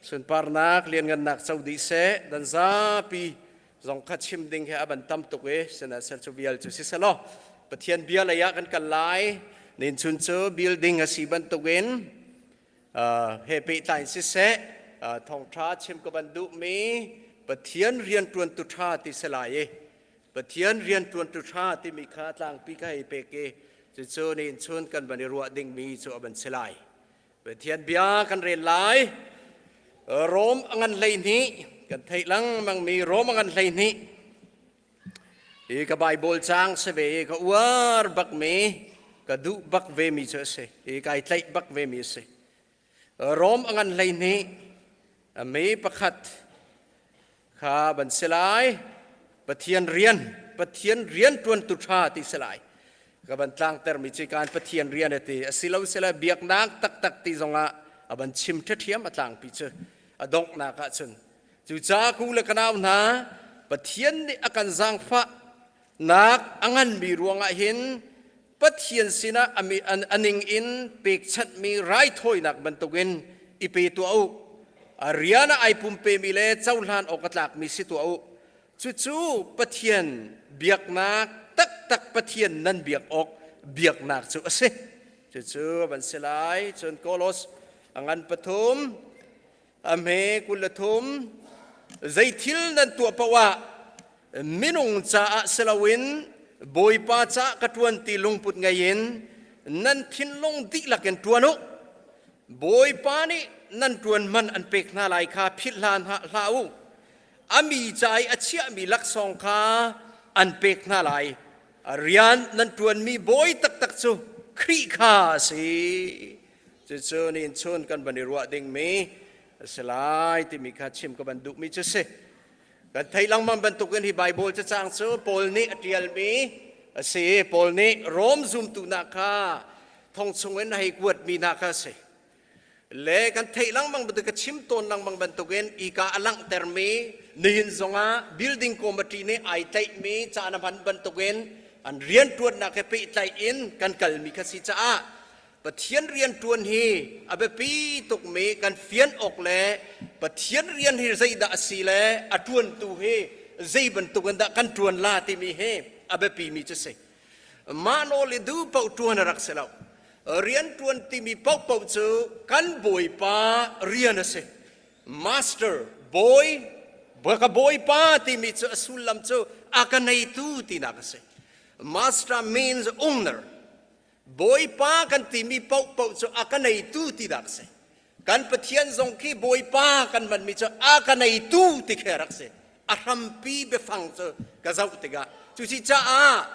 sunparnak lianngannak co dih seh. Dan zapi zong kha chim ding he a van tam tuk i sihmanhsehlaw cu vial cu si selaw Pathian bia lei ah kan kal lai. Nin chun cu building a si bantukin he pehtlai siseh, thawngṭha chim ka van duhmi Pathian rianṭuantu ṭha ti si lai i Pathian rianṭuantu ṭha timi kha tlangpi ka hei pek i cucu nin chun kan van i ruah dingmi cu a van si lai. Pathian bia kan rel lai. Rom a ngan 12, kan theih lengmangmi Rom a ngan 12 hi ka Bible caang si ve i ka uar bakmi, ka duh bak vemi cu a si i kai tlaih bak vemi a si. Rom a ngan 12 a mi pakhat kha ban si lai. Pathian rian, Pathian rian ṭuantu ṭha ti si lai. Ka ban tlangtermi cu kan Pathian rian a ti a si lo sila biaknak taktak ti zongah a ban chim ṭhiam. A tlangpi cu a donghnak ah cun cucaah ku le ka nau hna, Pathian nih a kan zaangfah nak a nganmi ruangah hin Pathian sinah a ning in pekchanhmi raithawinak bantukin i pe tuah u. A rian ah ai pumpemi le cohlan awk a tlakmi si tuah u. Cucu Pathian biaknak taktak, Pathian nan biak awk biaknak cu a si. Cucu a van si lai. Cun Kolos a ngan pathum a hme 23, zei thil nan tuah paoh ah minung caah si loin Bawipa caah ka ṭuan ti lungput ngei in nan thinlung dihlak in ṭuan u. Bawipa nih nan ṭuan man an pek hna lai kha philh hlah hlah u. A mi ca i a chiahmi laksawng kha an pek hna lai. A rian nan ṭuanmi bawi taktak cu Khrih kha a si. Cucu nin chun kan van i ruah dingmi a si lai timi kha chim ka van duhmi cu si. Kan theih lengmang bantukin hi Baibal cacang cu Paul nih a ṭialmi a si. Paul nih Rom zumtu hna kha thong chungin a hei kuatmi hna kha a si. Le kan theih lengmang bantuk, ka chim tawn lengmang bantukin ika a langhtermi nihin zongah building committee nih ai tlaihmi caan a hman bantukin an rianṭuannak he pehtlaih in kan kalmi kha si caah Pathian rian ṭuan hi a biapi tukmi kan fian awk le Pathian rian hi zeidah a si le a ṭuantu hi zei bantuk in dah kan ṭuan la timi hi a biapimi cu si. Mah nawl i duh paoh ṭuan a rak si lo. Rian ṭuan timi paohpaoh cu kan Bawipa rian a si. Master, bawi, ka Bawipa timi cu a sullam cu a ka neitu tinak a si. Master means owner. Bawipa kan timi paohpaoh cu a ka neitu ti dak si. Kan Pathian zong khi Bawipa kan hmanmi cu a ka neitu ti khi a rak si. A hrampi biafang cu ka zoh tikah cuci caah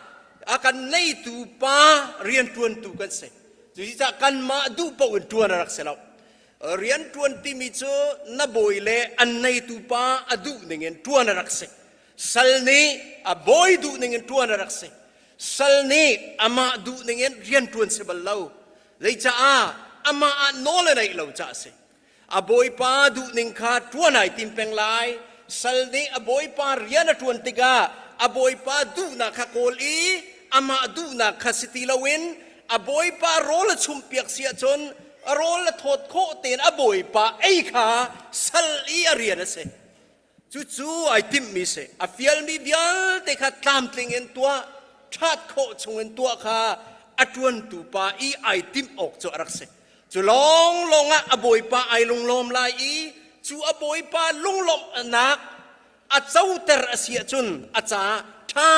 a kan neitu pa rianṭuantu kan si. Cuci caah kanmah duh paoh in ṭuan a rak si lo. Rianṭuan timi cu na bawi le an neitu pa a duh ningin ṭuan a rak si. Sal nih a bawi duh ningin ṭuan a rak si. Sal nih amah duh ningin rian ṭuan si bal lo. Zeicaah amah ah nawl a neih lo caah a si. A bawipa duh ning kha ṭuan ai tim peng lai. Sal nih a bawipa rian a ṭuan tikah a bawipa duhnak kha kawl i amah duhnak kha si ti loin a bawipa rawl a chumhpiak si ahcun. A rawl a thawt khawh tein a bawipa ei kha sal i a rian a si. Cucu ai timhmi si. A fialmi vialte kha tlamtling in tuah, ṭhat khawh chungin tuah kha a ṭuantu pa i ai timh awk cu a rak si. Cu lawnglawng ah a bawipa ai lunglawm lai i cu a bawipa lunglawmhnak a coter a si ahcun a caah ṭha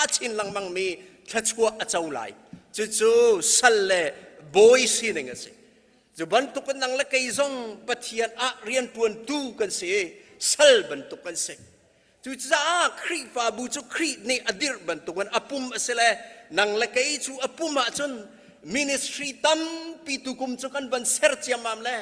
a chin lengmangmi thluachuah a co lai. Cucu sal le bawi sining a si. Cu bantukin nang le kei zong Pathian ah rianṭuantu kan si i sal bantuk kan si. Cucaah Khrihfabu cu Khrih nih a dirh bantukin a pum a si le nang le kei cu a pum ahcun ministry tampi tukum cu kan van ser ciammam le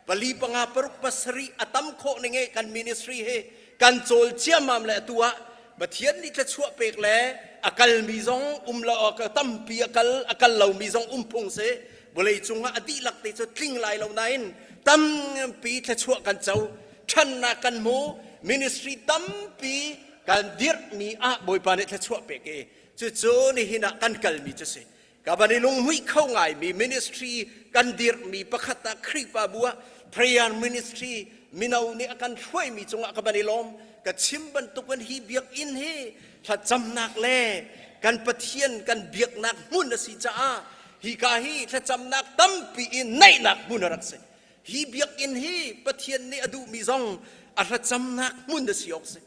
pali panga paruk pasarih a tam khawh ning i kan ministry hi kan cawl ciammam le atu ah Pathian nih thluachuah pek le a kalmi zong um lo tampi a kal a kal lomi zong um phung si vawlei cungah a dihlak te cu tling lai lo nain tampi thluachuah kan co ṭhannak kan hmu ministry tampi kan dirhmi ah Bawipa nih thluachuah pek i cucu nihin ah kan kalmi cu si ka van i lunghmuih kho ngaimi ministry kan dirhmi pakhat ah Khrihfabu ah prayer ministry mino nih a kan hruaimi cungah ka van i lawm ka chim bantukin hi biakinn hi thlacamnak le kan Pathian kan biaknak hmun a si caah hika hi thlacamnak tampi in neihnak hmun a rak si hi biakinn hi Pathian nih a duhmi zong a thlacamnak hmun a si awk si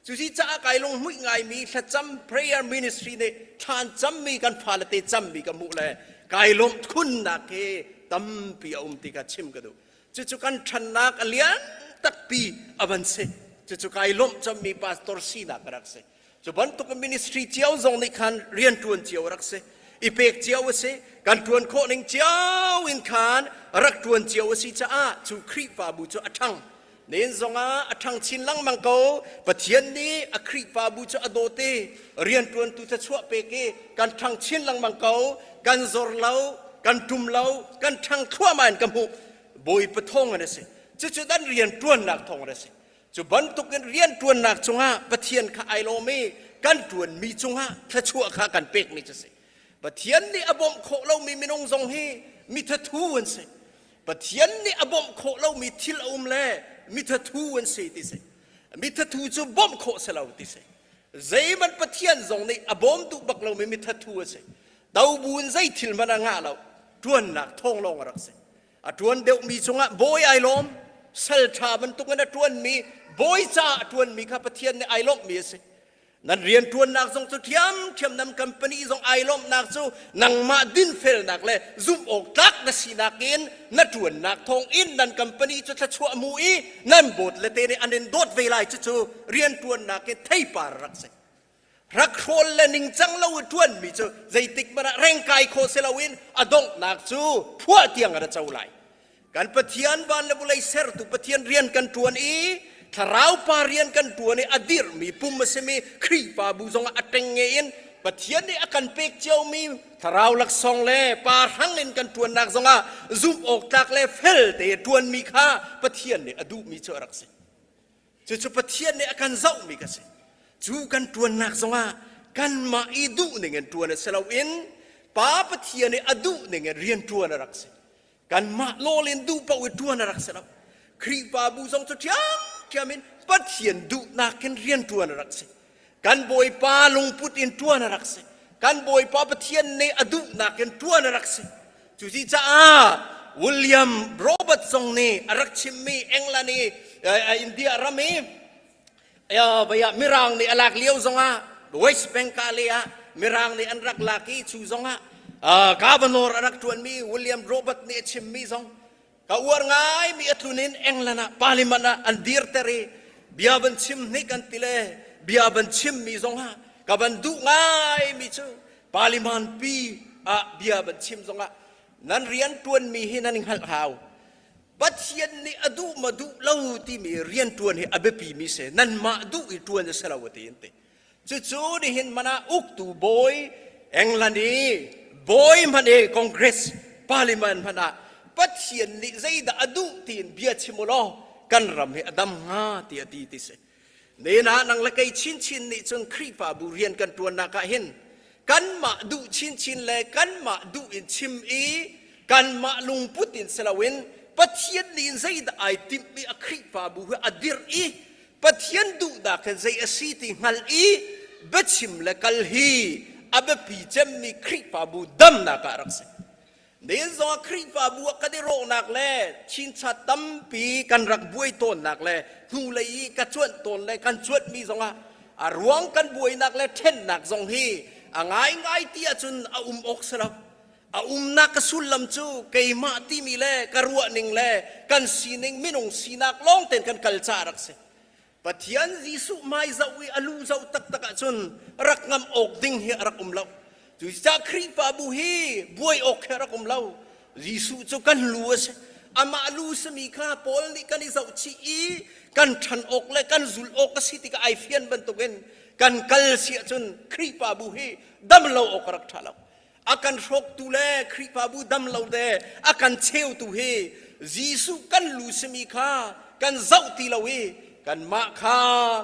Cusi caah kai lunghmuih ngaimi thlacam prayer ministry nih thlan cammi kan fale te cammi ka hmuh le kai lawmh khunnak hi tampi a um ti ka chim ka duh. Cucu kan ṭhannak a lian takpi a van si. Cucu kai lawmh cammi pastor sinak a rak si. Cu bantuk ministry cio zong nih khan rian ṭuan cio a rak si. I pek cio a si. Kan ṭuan khawh ning cio in khan rak ṭuan cio a si caah cu Khrihfabu cu a ṭhang. Nen zongah a ṭhang chin lengmang ko. Pathian nih a Khrihfabu cu a dawt i rianṭuantu thluachuah pek i kan ṭhang chin lengmang ko. Kan zor lo, kan ṭum lo, kan ṭhang thluahmah in ka hmuh. Bawipa thawng in a si. Cucu dan rianṭuannak thawng in a si. Cu bantukin rianṭuannak cungah Pathian kha ai lawm i kan ṭuanmi cungah thluachuah kha kan pekmi cu a si. Pathian nih a bawmh khawh lomi minung zong hi mithathu an si. Pathian nih a bawmh khawh lomi thil a um le mithathu an si ti si. Mithathu cu bawmh khawh si lo ti si. Zeihmanh Pathian zong nih a bawm duh bak lomi mithathu a si. Tobu in zei thil hmanh a ngah lo. Ṭuannak thawng lawng a rak si. A ṭuan deuhmi cungah bawi ai lawm. Sal ṭha bantukin a ṭuanmi, bawi caah a ṭuanmi kha Pathian nih ai lawmhmi a si. Nan rianṭuannak zong cu ṭhiamṭhiam nan company zong ai lawmhnak cu nangmah dinfelnak le zumh awk tlak na sinak in na ṭuannak thawng in nan company cu thluachuah hmu i nan bawt le te nih an in dawt ve lai cucu rianṭuannak i theipar rak si. Rakhrawl le ningcang lo i ṭuanmi cu zeitik hmanh ah rengkai khawh si loin a donghnak cu phuah tiang a ra co lai. Kan Pathian van le vawlei sertu Pathian rian kan ṭuan i thlarau pa rian kan ṭuan i a dirhmi pum a simi Khrihfabu zongah a ṭengnge in Pathian nih a kan pek ciomi thlarau laksawng le pa hrang in kan ṭuannak zongah zumh awk tlak le fel te ṭuanmi kha Pathian nih a duhmi cu a rak si. Cucu Pathian nih a kan zohmi ka si. Cu kan ṭuannak zongah kanmah i duh ning in ṭuan a si loin Pa Pathian nih a duh ning in rian ṭuan a rak si. Kanmah lawl in duh paoh i ṭuan a rak si lo. Khrihfabu zong cu ṭhiamṭhiam in Pathian duhnak in rian ṭuan a rak si. Kan Bawipa lungput in ṭuan a rak si. Kan Bawipa Pathian nih a duhnak in ṭuan a rak si. Cuti caah William Robert zong nih a rak chimmi England i India ram i vei ah Mirang nih a lak lio zongah West Bengal ah Mirang nih an rak lak i cu zongah governor a rak ṭuanmi William Robert nih a chimmi zong ka uar ngaimi a tlun in England ah parliament ah an dirter i bia van chim hnik an ti le bia van chimmi zongah ka van duh ngaimi cu parliament pi ah bia van chim zongah nan rian ṭuanmi hi nan i hngalh hau Pathian nih a duh ma duh lo timi rian ṭuan hi a biapimi si nanmah duh i ṭuan a si lo a ti an ti cucu nihin man ah uktu bawi England i bawi hmanh i Congress parliament hmanh ah Pathian nih zeidah a duh tiin bia chim u law kan ram hi a dam hnga ti a ti ti si Nen ah nang le kei chinchin nih cun Khrihfabu rian kan ṭuannak ah hin kanmah duh chinchin le kanmah duh in chim i. Kanmah lungput in si loin Pathian nih zeidah ai timhmi a Khrihfabu hi a dirh i Pathian duhnak hin zei a si ti hngalh i biachim le kal hi a biapi cemmi Khrihfabu damnak ah rak si. Nihin zongah Khrihfabu ah kan i rawhnak le chinchat tampi kan rak buai tawnnak le hnulei i ka cuanh tawn le kan cuanhmi zongah a ruang kan buainak le ṭhennak zong hi a ngaingai ti ahcun a um awk si lo. A umnak ka sullam cu keimah timi le ka ruahning le kan sining minung sinak lawng tein kan kal caah rak si. Pathian Jesuh hmai zoh i a lu zoh taktak ahcun rak ngam awk ding hi a rak um lo. Cucaah Khrihfabu hi buai awk hi a rak um lo. Jesuh cu kan lu a si. Amah lu simi kha Paul nih kan i zohchih i kan ṭhan awk le kan zulh awk a si tikah ai fian bantukin kan kal si ahcun Khrihfabu hi dam lo awk a rak ṭha lo. A kan hrawktu le Khrihfabu dam lo le a kan cheutu hi Jesuh kan lu simi kha kan zoh ti lo i kanmah kha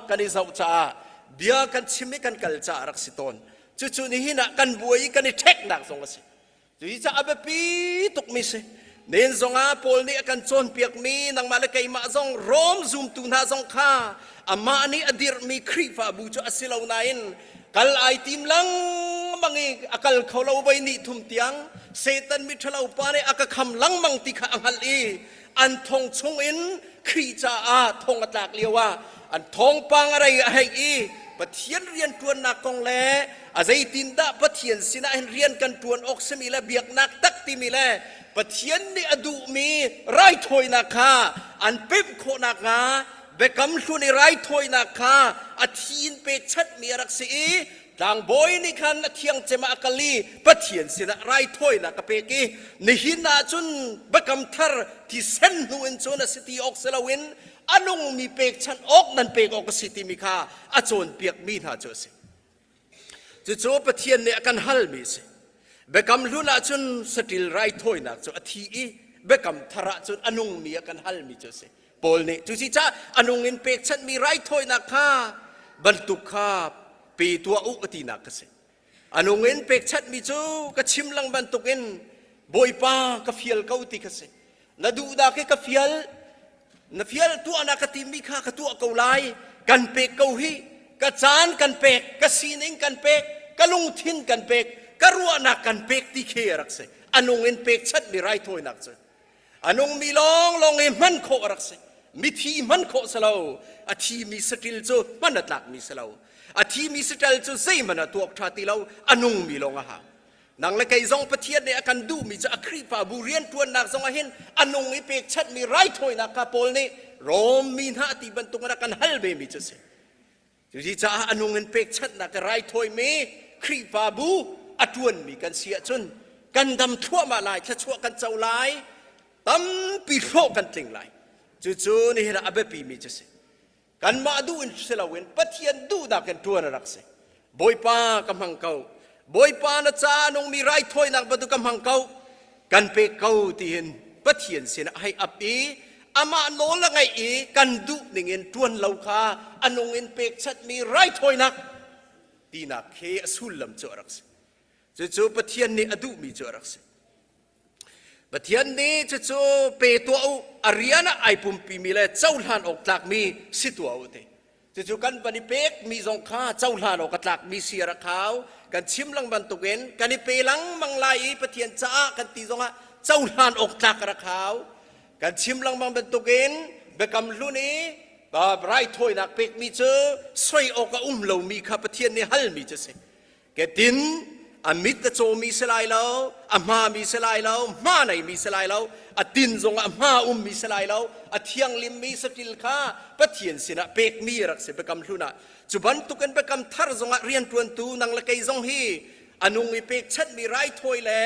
kan i zoh caah bia kan chim i kan kal caah rak si tawn. Cucu nihin ah kan buai i kan i ṭheknak zong a si. Cucaah a biapi tukmi si. Nen zongah Paul nih a kan cawnpiakmi nangmah le keimah zong Rom zumtu hna zong kha amah nih a dirhmi Khrihfabu cu a si lo nain kal ai tim lengmang i a kal kho lo voi ni thum tiang Satan miṭhalo pa nih a ka kham lengmang ti kha a hngalh i an thong chungin Khrih caah thong a tlak lio ah an thawngpang a rei a hei i Pathian rian ṭuannak kong le a zeitindah Pathian sinah hin rian kan ṭuan awk simi le biaknak tak timi le Pathian nih a duhmi raithawinak kha an pemh khawh nakhnga biakam hlun i raithawinak kha a thi in pekchanhmi a rak si i tlangbawi nih khan a thiang cem ah a kal i Pathian sinah raithawinak a pek i nihin ah cun biakam thar thisen hnu in cun a si ti awk si loin a nungmi pekchanh awk nan pek awk a si timi kha a cawnpiakmi hna cu a si. Cucu Pathian nih a kan halmi a si. Biakam hlun ah cun saṭil raithawinak cu a thi i biakam thar ah cun a nungmi a kan halmi cu a si. Paul nih cusicaah a nung in pekchanhmi raithawinak kha bantuk kha pe tuah u a tinak a si. A nung in pekchanhmi cu ka chim lang bantukin Bawipa ka fial ko ti kha si. Na duhnak hi ka fial, na fial tuahnak ka timmi kha ka tuah ko lai, kan pek ko hi, ka caan kan pek, ka sining kan pek, ka lungthin kan pek, ka ruahnak kan pek ti khi a rak si. A nung in pekchanhmi raithawinak cu. A nungmi lawnglawng i hman khawh a rak si. Mithi hman khawh si lo. A thimi saṭil cu hman a tlakmi si lo. A thimi saṭil cu zeihmanh a tuak ṭha ti lo. A nungmi lawng a hau. Nang le kei zong Pathian nih a kan duhmi cu a Khrihfabu rianṭuannak zong ah hin a nung i pekchanhmi raithawinak kha Paul nih Rom mi hna ti bantuk in a kan hal vemi cu a si. Cucaah a nung in pekchanhnak i raithawimi Khrihfabu a ṭuanmi kan si ahcun kan dam thluahmah lai, thluachuah kan co lai, tampi hlawh kan tling lai. Cucu nihin ah a biapimi cu a si. Kanmah duh in si loin Pathian duhnak in ṭuan a rak si. Bawipa ka hmang ko. Bawipa na ca a nungmi raithawinak bantuk ka hmang ko. Kan pek ko tihin Pathian sinah hei ap i amah nawl a ngaih i kan duh ningin ṭuan lo kha a nung in pekchanhmi raithawinak tinak khi a sullam cu a rak si. Cucu Pathian nih a duhmi cu a rak si. Pathian nih cucu pe tuah u, a rian ah ai pumpimi le cohlan awk tlakmi si tuah u ti. Cucu kan van i pekmi zong kha cohlan awk a tlakmi si a rak hau. Kan chim lang bantukin kan i pe lengmang lai i Pathian caah kan ti zongah cohlan awk tlak a rak hau. Kan chim lengmang bantukin biakam hlun i raithawinak pekmi cu soi awk a um lomi kha Pathian nih halmi cu a si. Ketin a mit a cawmi si lai lo, a hmami si lai lo, hma neimi si lai lo, a tin zongah hma ummi si lai lo, a thianglimmi saṭil kha Pathian sinah pekmi rak si biakam hlun ah. Cu bantukin biakam thar zongah rianṭuantu nang le kei zong hi a nung i pekchanhmi raithawi le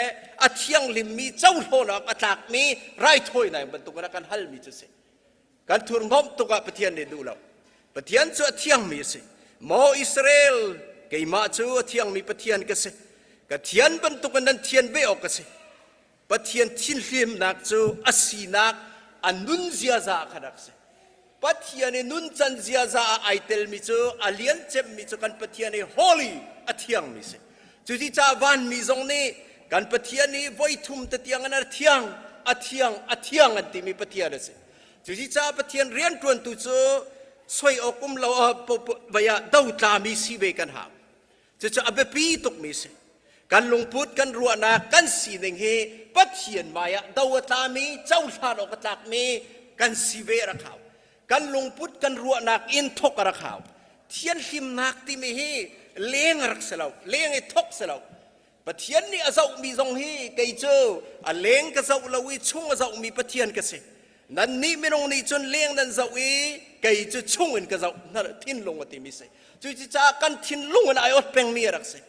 a thianghlimmi cohlawn awk a tlakmi raithawinak bantukin a kan halmi cu si. Kan thurhnawmh tuk ah Pathian nih duh lo. Pathian cu a thiangmi a si. Maw Israel, keimah cu a thiangmi Pathian ka si. Ka thian bantukin nan thian ve awk ka si. Pathian thinhlimnak cu a sinak, a nun ziaza ah khan rak si. Pathian i nuncan ziaza ah ai telmi cu a lian cemmi cu kan Pathian i holy a thiangmi si. Cuti caah vanmi zong nih Kan Pathian hi voi thum te tiang in a thiang, a thiang, a thiang an timi Pathian a si. Cuci caah Pathian rianṭuantu cu soi awk um lo vai ah dotlami si ve kan hau. Cucu a biapi tukmi si. Kan lungput, kan ruahnak, kan sining hi Pathian hmai ah do a tlami, cohlan awk a tlakmi kan si ve a rak hau. Kan lungput, kan ruahnak in thawk a rak hau. Thianhlimnak timi hi leng a rak si lo, leng i thawk si lo. Pathian nih a zohmi zong hi kei cu a leng ka zoh lo i chung a zohmi Pathian ka si. Nannih minung nih cun leng nan zoh i kei cu chung in ka zoh thinlung a timi si. Cucaah kan thinlung in ai ot pengmi a rak si.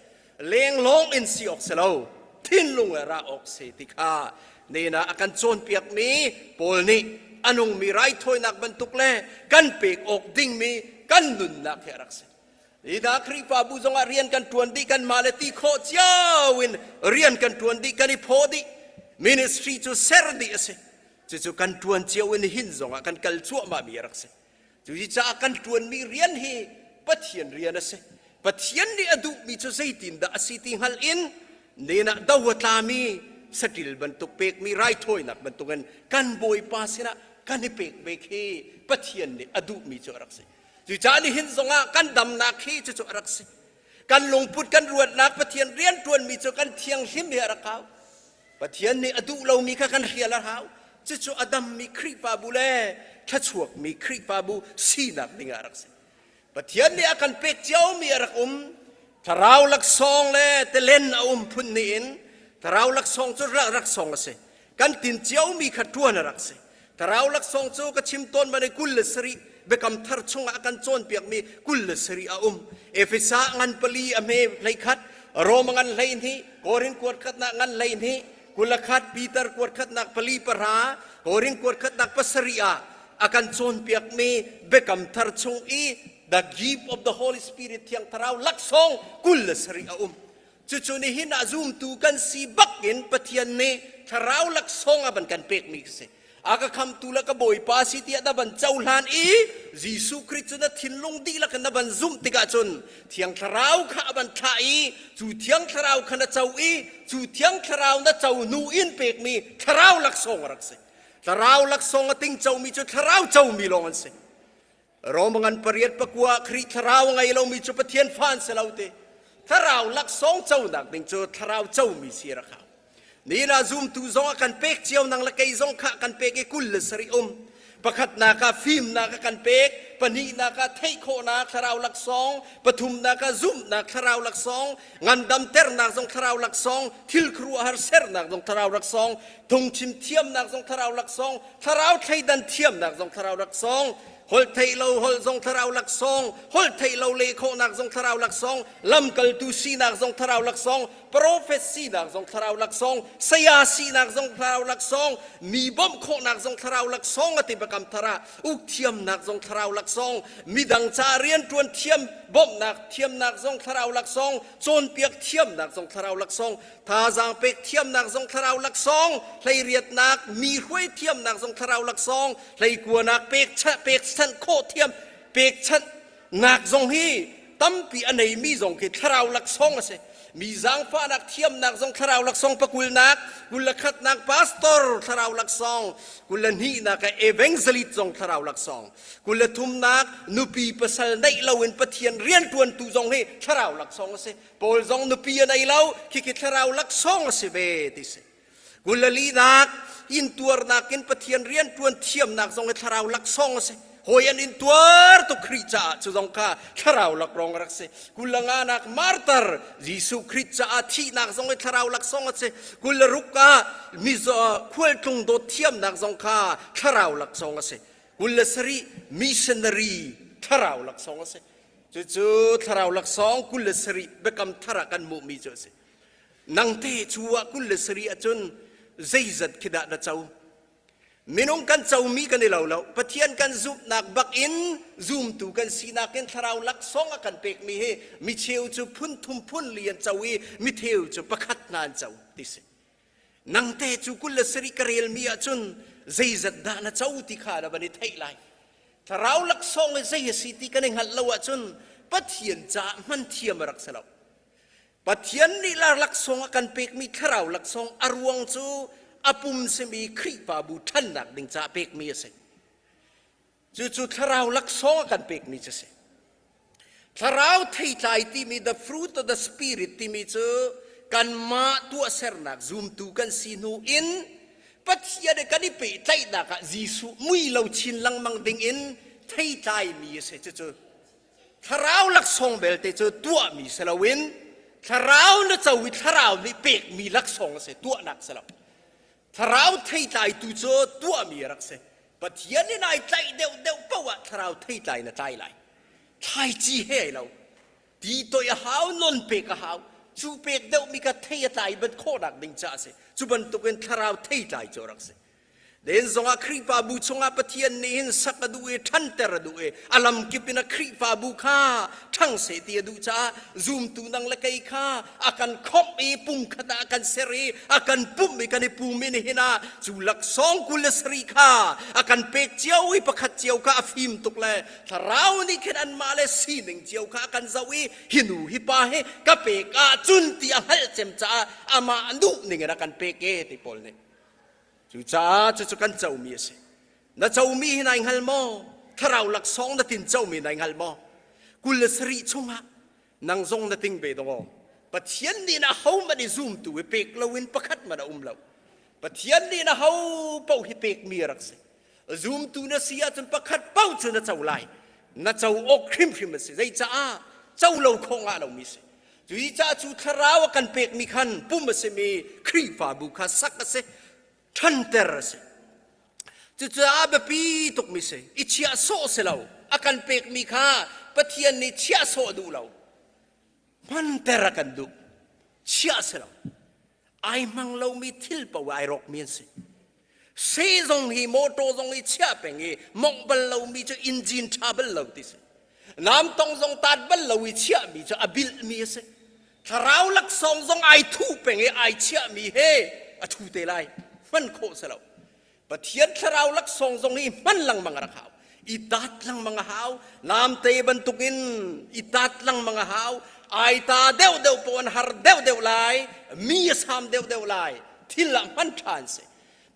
Leng lawng in si awk si lo, thinlung in ra awk si ti kha nena a kan cawnpiakmi Paul nih a nungmi raithawinak bantuk le kan pek awk dingmi kan nunnak hi a rak si. Ida Khrihfabu zongah rian kan ṭuan dih kanmah le ti khawh cio in rian kan ṭuan dih kan i phaw dih ministry cu ser dih a si cucu kan ṭuan cio in hin zongah kan kal cuahmah mi a rak si cucaah kan ṭuanmi rian hi Pathian rian a si Pathian nih a duhmi cu zeitindah a si ti hngalh in nenah do a tlami saṭil bantuk pekmi raithawinak bantukin kan Bawipa sinah kan i pek ve khi Pathian nih a duhmi cu a rak si Cucaah nihin zongah kan damnak hi cucu a rak si. Kan lungput kan ruatnak Pathian rianṭuanmi cu kan thianghlim hi a rak hau. Pathian nih a duh lomi kha kan hrial a hau. Cucu a dammi Khrihfabu le thluachuakmi Khrihfabu sinak ding ah a rak si. Pathian nih a kan pek ciomi a rak um. Thlarau laksawng le telen a um phun nih in thlarau laksawng cu laksawng a si. Kan tin ciomi kha ṭuan a rak si. Thlarau laksawng cu ka chim tawn ban i 27 biakam thar chungah a kan cawnpiakmi 27 a um. Efesa ngan pali a hme 11, Roma ngan 12, Korin kuat khatnak ngan 12, 21 Peter kuat khatnak pali pahra, Korin kuat khatnak pasarih ah a kan cawnpiakmi biakam thar chung i the gift of the Holy Spirit Thiang Thlarau laksawng 27 a um. Cucu nihin ah zumtu kan si bak in Pathian nih thlarau laksawng a van kan pekmi ka si. A ka khamtu le ka Bawipa si tiah na van cohlan i Jesuh Khrih cu na thinlung dihlak in na van zumh tikah cun Thiang Thlarau kha a van thlah i cu Thiang Thlarau kha na co i cu Thiang Thlarau na co hnu in pekmi thlarau laksawng a rak si. Thlarau laksawng a tingcomi cu thlarau comi lawng an si. Rom ngan pariat pakua Khrih thlarau a ngei lomi cu Pathian fa an si lo ti. Thlarau laksawng conak ding cu thlarau comi si rak hau. Nihin ah zumtu zong a kan pek cio nang le kei zong kha kan pek i 27 um. Pakhatnak ah fimnak a kan pek, pahnihnak ah theih khawhnak thlarau laksawng, pathumnak ah zumhnak thlarau laksawng, ngandamternak zong thlarau laksawng, thil khuaruahhar sernak zong thlarau laksawng, phungchim thiamnak zong thlarau laksawng, thlarau thleidan thiamnak zong thlarau laksawng holh theih lo holh zong thlarau laksawng holh theih lo leh khawhnak zong thlarau laksawng lamkaltu sinak zong thlarau laksawng profet sinak zong thlarau laksawng saya sinak zong thlarau laksawng mi bawmh khawhnak zong thlarau laksawng a ti biakam thar ah uk thiamnak zong thlarau laksawng midang ca rianṭuan thiam bawmhnak thiamnak zong thlarau laksawng cawnpiak thiamnak zong thlarau laksawng Thazaang pek thiamnak zong thlarau laksawng, hleiriatnak, mi hruai thiamnak zong thlarau laksawng, hleikuanak pekchanh khawh thiam, pekchanhnak zong hi tampi a neimi zong khi thlarau laksawng a si. Mi zaangfahnak thiamnak zong thlarau laksawng pakulnak, 21nak pastor thlarau laksawng, 22nak ah evangelist zong thlarau laksawng, 23nak nupi pasal neih loin Pathian rianṭuantu zong hi thlarau laksawng a si. Paul zong nupi a nei lo, khikhi thlarau laksawng a si ve ti si. Gulalinak intuarnak in Pathian rian ṭuan thiamnak zong hi thlarau laksawng a si. Hawi an intuar tuk Khrih caah cu zong kha thlarau lakrong a rak si. Kulanganak martar Jesuh Khrih caah thihnak zong hi thlarau laksawng a si. Kularuk ah mizaw khualtlung dawt thiamnak zong kha thlarau laksawng a si. 27 missionary thlarau laksawng a si. Cucu thlarau laksawng 27 biakam thar ah kan hmuhmi cu a si. Nangte cu ah 27 ahcun zeizat khi dah na co? Minung kan comi kan i lo lo. Pathian kan zumhnak bak in zumtu kan sinak in thlarau laksawng a kan pekmi hi micheu cu phun thum phun li an co i mitheu cu pakhat hna an co ti si. Nangte cu 27 ka relmi ahcun zeizat dah na co ti kha na van i theih lai. Thlarau laksawng i zei a si ti kan i hngalh lo ahcun Pathian caah hman thiam a rak si lo. Pathian nih la laksawng a kan pekmi thlarau laksawng a ruang cu a pum simi Khrihfabu ṭhannak ding caah pekmi a si. Cucu thlarau laksawng a kan pekmi cu a si. Thlarau theitlai timi the fruit of the spirit timi cu kanmah tuahsernak zumtu kan si hnu in Pathian he kan i pehtlaihnak ah Jesuh mui lo chin lengmang ding in theitlaimi a si. Cucu thlarau laksawng belte cu tuahmi si loin thlarau na co i thlarau nih pekmi laksawng a si, tuahnak si lo. Thlarau theitlaitu cu tuahmi a rak si. Pathian in ai tlaih deuhdeuh paoh ah thlarau theitlai na tlai lai. Thlaici he ai lo. Ti toih a hau, non pek a hau. Cu pek deuhmi kha thei a tlai bat khawhnak ding caah a si. Cu bantukin thlarau theitlai cu a rak si. Den zongah Khrihfabu chungah Pathian nih hin sak a duh i ṭhanter a duh i a lamkip in a Khrihfabu kha ṭhang seh ti a duh caah zumtu nang le kei kha a kan khawmh i pumkhat ah a kan ser i a kan pumh i kan i pum i nihin ah cu laksawng 27 kha a kan pek cio i pakhat cio kha a fim tuk le thlarau nih khin anmah le sining cio kha a kan zoh i hi nu hi pa hi ka pek ahcun ti a hngalh cem caah amah duh ning in a kan pek e ti pawl nih Cucaah cucu kan comi a si. Na comi hi nai hngal maw? Thlarau laksawng na tin comi nai hngal maw? 27 chungah nang zong na ting ve dong Pathian nih na hohmanh i zumtu i pek loin pakhat hmanh a um lo. Pathian nih na ho paoh hi pekmi a rak si. Zumtu na si ahcun pakhat paoh cu na co lai. Na co awk hrimhrim a si. Zeicaah co lo khawh ngah lomi si. Cuicaah cu thlarau a kan pekmi khan pum a simi Khrihfabu kha sak a si, ṭhanter a si. Cucaah biapi tukmi si. I chiah sawh si lo. A kan pekmi kha Pathian nih chiah sawh duh lo. Hmanter a kan duh. Chiah si lo. Ai hmang lomi thil paoh ai rawkmi an si. Seh zong hi motor zong hi chiah peng i mongh bal lomi cu engine ṭha bal lo ti si. Namtong zong taat bal lo i chiahmi cu a bilhmi a si. Thlarau laksawng zong ai thuh peng i ai chiahmi he a thu te lai. Hman khawh si lo. Pathian thlarau laksawng zong hi hman lengmang a rak hau. I taat lengmang a hau. Namte bantukin i taat lengmang a hau. Ai ta deuhdeuh paoh an har deuhdeuh lai. Mi a sam deuhdeuh lai. Thil ah hman ṭha an si.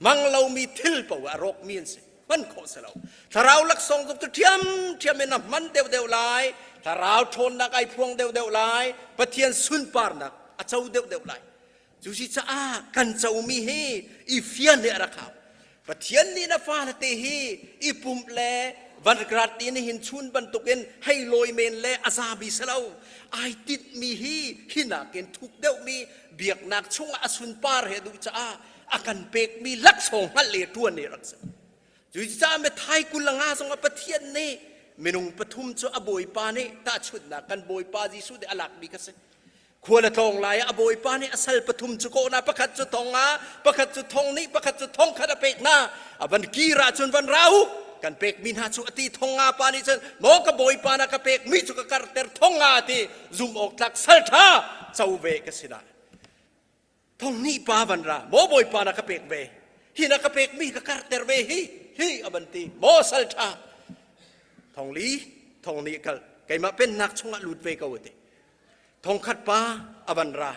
Mang lomi thil paoh ah a rawkmi an si. Hman khawh si lo. Thlarau laksawng zong cu ṭhiamṭhiam in a hman deuhdeuh lai. Thlarau ṭhawnnak ai phuang deuhdeuh lai. Pathian sunparnak a co deuhdeuh lai. Cu si caah kan comi hi i fian hi a rak hau. Pathian nih na fale te hi i pumh le vangrad ti nihin chun bantukin hei lawi men le a zami si lo. Ai tinhmi hi hi nakin thuk deuhmi biaknak chungah a sunpar he duh caah a kan pekmi laksawng hngalh le ṭuan nih rak si. Cucaah Matthai 25 zongah Pathian nih minung pathum cu a Bawipa nih tahchunhnak kan Bawipa Jesuh nih a lakmi kha si. Khual a tlawng lai ah a bawipa nih a sal pathum cu kawh hna pakhat cu thong nga pakhat cu thong nih pakhat cu thong khat a pek hna a van kir ahcun van ra u kan pekmi hna cu a ti thong nga pa nih cun maw ka bawipa na ka pekmi cu ka karter thong nga a ti zum awk tlak sal ṭha co ve ka si dah thong nih pa van ra maw bawipa na ka pek ve hi na ka pekmi ka karter ve hi hi a van ti maw sal ṭha thong li thong nih kal keimah pennak chungah lut ve ko a ti Thongkhat pa a van ra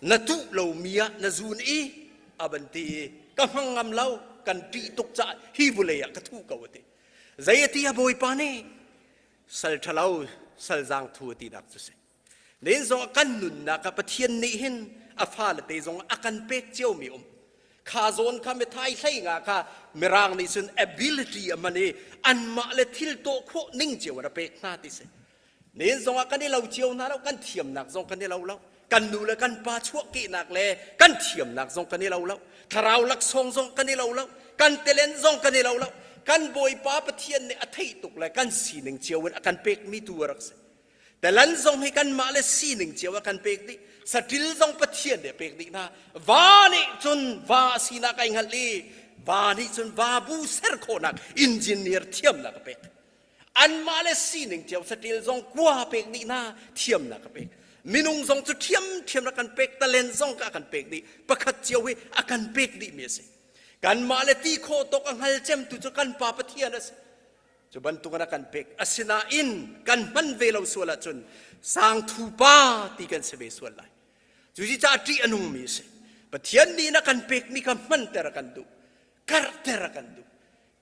na tuh lomi ah na zun i a van ti i ka hmang ngam lo kan ṭih tuk caah hi vulei ah ka thuh ko a ti zei a ti a bawipa nih sal ṭhalo sal zaang thu a tinak cu si len zong kan nunnak ah Pathian nih hin a fale te zong a kan pek ciomi um kha zawn kha mithai hlei nga kha mirang nih cun ability a man i anmah le thil tuah khawh ning cio an a pek hna ti si Men zongah kan i lo cio hna lo, kan thiamnak zong kan i lo lo. Kan nu le kan pa chuahkehnak le kan thiamnak zong kan i lo lo. Thlarau laksawng zong kan i lo lo. Kan telen zong kan i lo lo. Kan Bawipa Pathian nih a theih tuk le kan sining cio in a kan pekmi tu a rak si. Telan zong hi kanmah le sining cio a kan pek dih. Saṭil zong Pathian nih a pek dih hna. Va nih cun va a sinak ai hngalh i va nih cun va bu ser khawhnak engineer thiamnak a pek. Anmah le sining cio saṭil zong kua pek dih hna thiamnak a pek. Minung zong cu ṭhiamṭhiam a kan pek, talent zong ka a kan pek dih. Pakhat cio hi a kan pek dihmi a si. Kanmah le ti khawh tawk a hngal cemtu cu kan Pa Pathian a si. Cu bantukin a kan pek. Asinain kan hman ve lo sual ahcun sangthu pa ti kan si ve sual lai. Cu ci caah ṭih a nungmi a si. Pathian nih na kan pekmi kha hmanter a kan duh. Karhter a kan duh.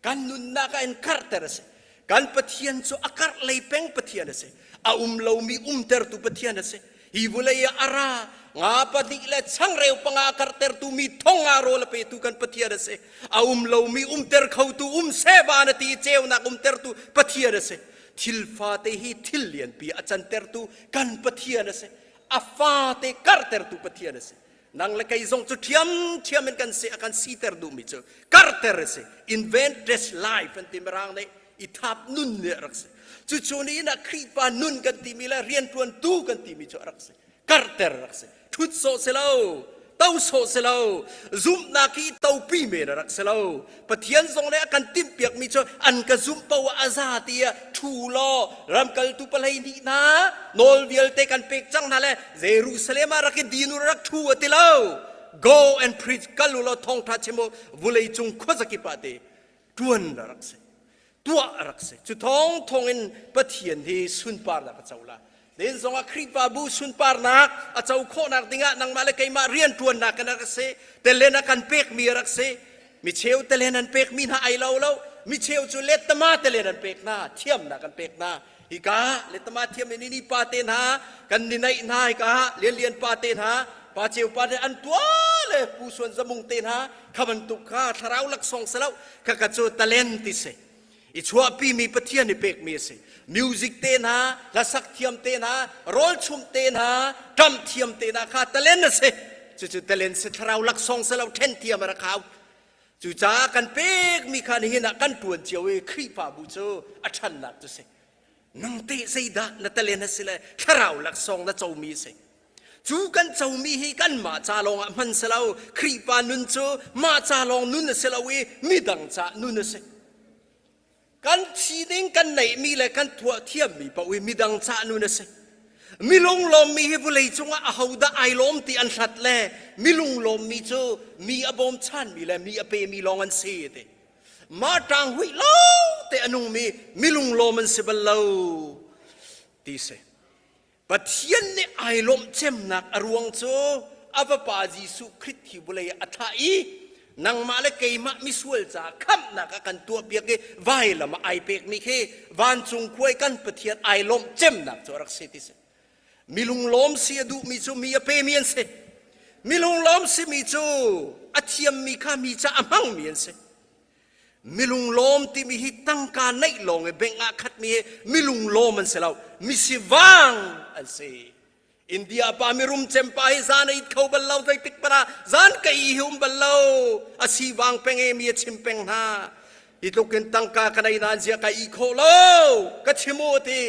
Kan nunnak ah in karhter a si. Kan Pathian cu a karh lei peng Pathian a si. A um lomi umtertu Pathian a si. Hi vulei ah a ra nga pahnih le changreu panga a karhtertu mi thong nga rawl a petu kan Pathian a si. A um lomi umter khotu um seh van a ti i ceunak umtertu Pathian a si. Thil fate hi thil lianpi a cantertu kan Pathian a si. A fate karhtertu Pathian a si. Nang le kei zong cu ṭhiamṭhiam in kan si a kan siter duhmi cu karhter a si. Invent this life an ti mirang nih i thap nun nih a rak si. Cucu nih ah Khrihfa nun kan timi le rianṭuantu kan timi cu a rak si. Karhter a rak si. Ṭhut sawh si lo, to sawh si lo, zumhnak hi topi men a rak si lo. Pathian zong nih a kan timhpiakmi cu an ka zumh paoh ah a za tiah ṭhu law ramkaltu palei nih hna nawl vialte kan pek cang hna le Jerusalem ah rak i din u rak ṭhu a ti lo. Go and preach kal u law thawngṭha chim u vulei cung khuazakip ah ti ṭuan a rak si. Tuah a rak si. Cu thawng thawng in Pathian hi sunparnak a co la. Len zongah Khrihfabu sunparnak a co khawhnak dingah nangmah le keimah rianṭuannak kan rak si. Telen a kan pekmi a rak si. Mi cheu telen an pekmi hna ai lo lo. Mi cheu cu lettama telen an pek hna, thiamnak an pek hna. Hika lettama thiam in ni pa te hna, kan ni naih hna hika lianlian pa te hna, pa ceu pa te an tua le pu suan zamung te hna kha bantuk kha thlarau laksawng si lo kha ka cu talent ti si. I chuahpimi Pathian i pekmi a si. Music te hna, hlasak thiam te hna, rawlchumh te hna, ṭamh thiam te hna kha talent a si. Cucu talent si thlarau laksawng si lo ṭhen thiam a rak hau. Cucaah kan pekmi kha nihin ah kan ṭuan cio i Khrihfabu cu a ṭhannak cu si. Nang teh zeidah na talent a si le thlarau laksawng na comi a si. Cu kan comi hi kanmah ca lawngah hman si lo. Khrihfa nun cu mah ca lawng nun a si lo i midang ca nun a si. Kan thi ding kan neihmi le kan tuah thiammi paoh hi midang ca nun a si. Mi lunglawmmi hi vawlei cungah ahodah ai lawm ti an hlat le mi lunglawmmi cu mi a bawmchanmi le mi a pemi lawng an si ti. Mah ṭang huih lo te a nungmi mi lunglawm an si bal lo ti si. Pathian nih ai lawmh cemnak a ruang cu a vapa Jesuh Khrih hi vawlei ah a thlah i nangmah le keimah misual caah khamhnak a kan tuahpiak i vailam ah ai pekmi khi vancung khua i kan Pathian ai lawmh cemnak cu a rak si ti si. Mi lunglawm si a duhmi cu mi a pemi an si. Mi lunglawm simi cu a thiammi kha mi ca a hmangmi an si. Milunglawm timi hi tangka neih lawng i bank ah khatmi hi milunglawm an si lo. Misivang an si. India pa mirum cem pa hi zan a it kho bal lo zeitik hmanh ah zan ka i hi um bal lo. A sivang peng e mi a chim peng hna. Hi tluk in tangka ka nei nain zia ka i khawh lo. Ka chim u ti.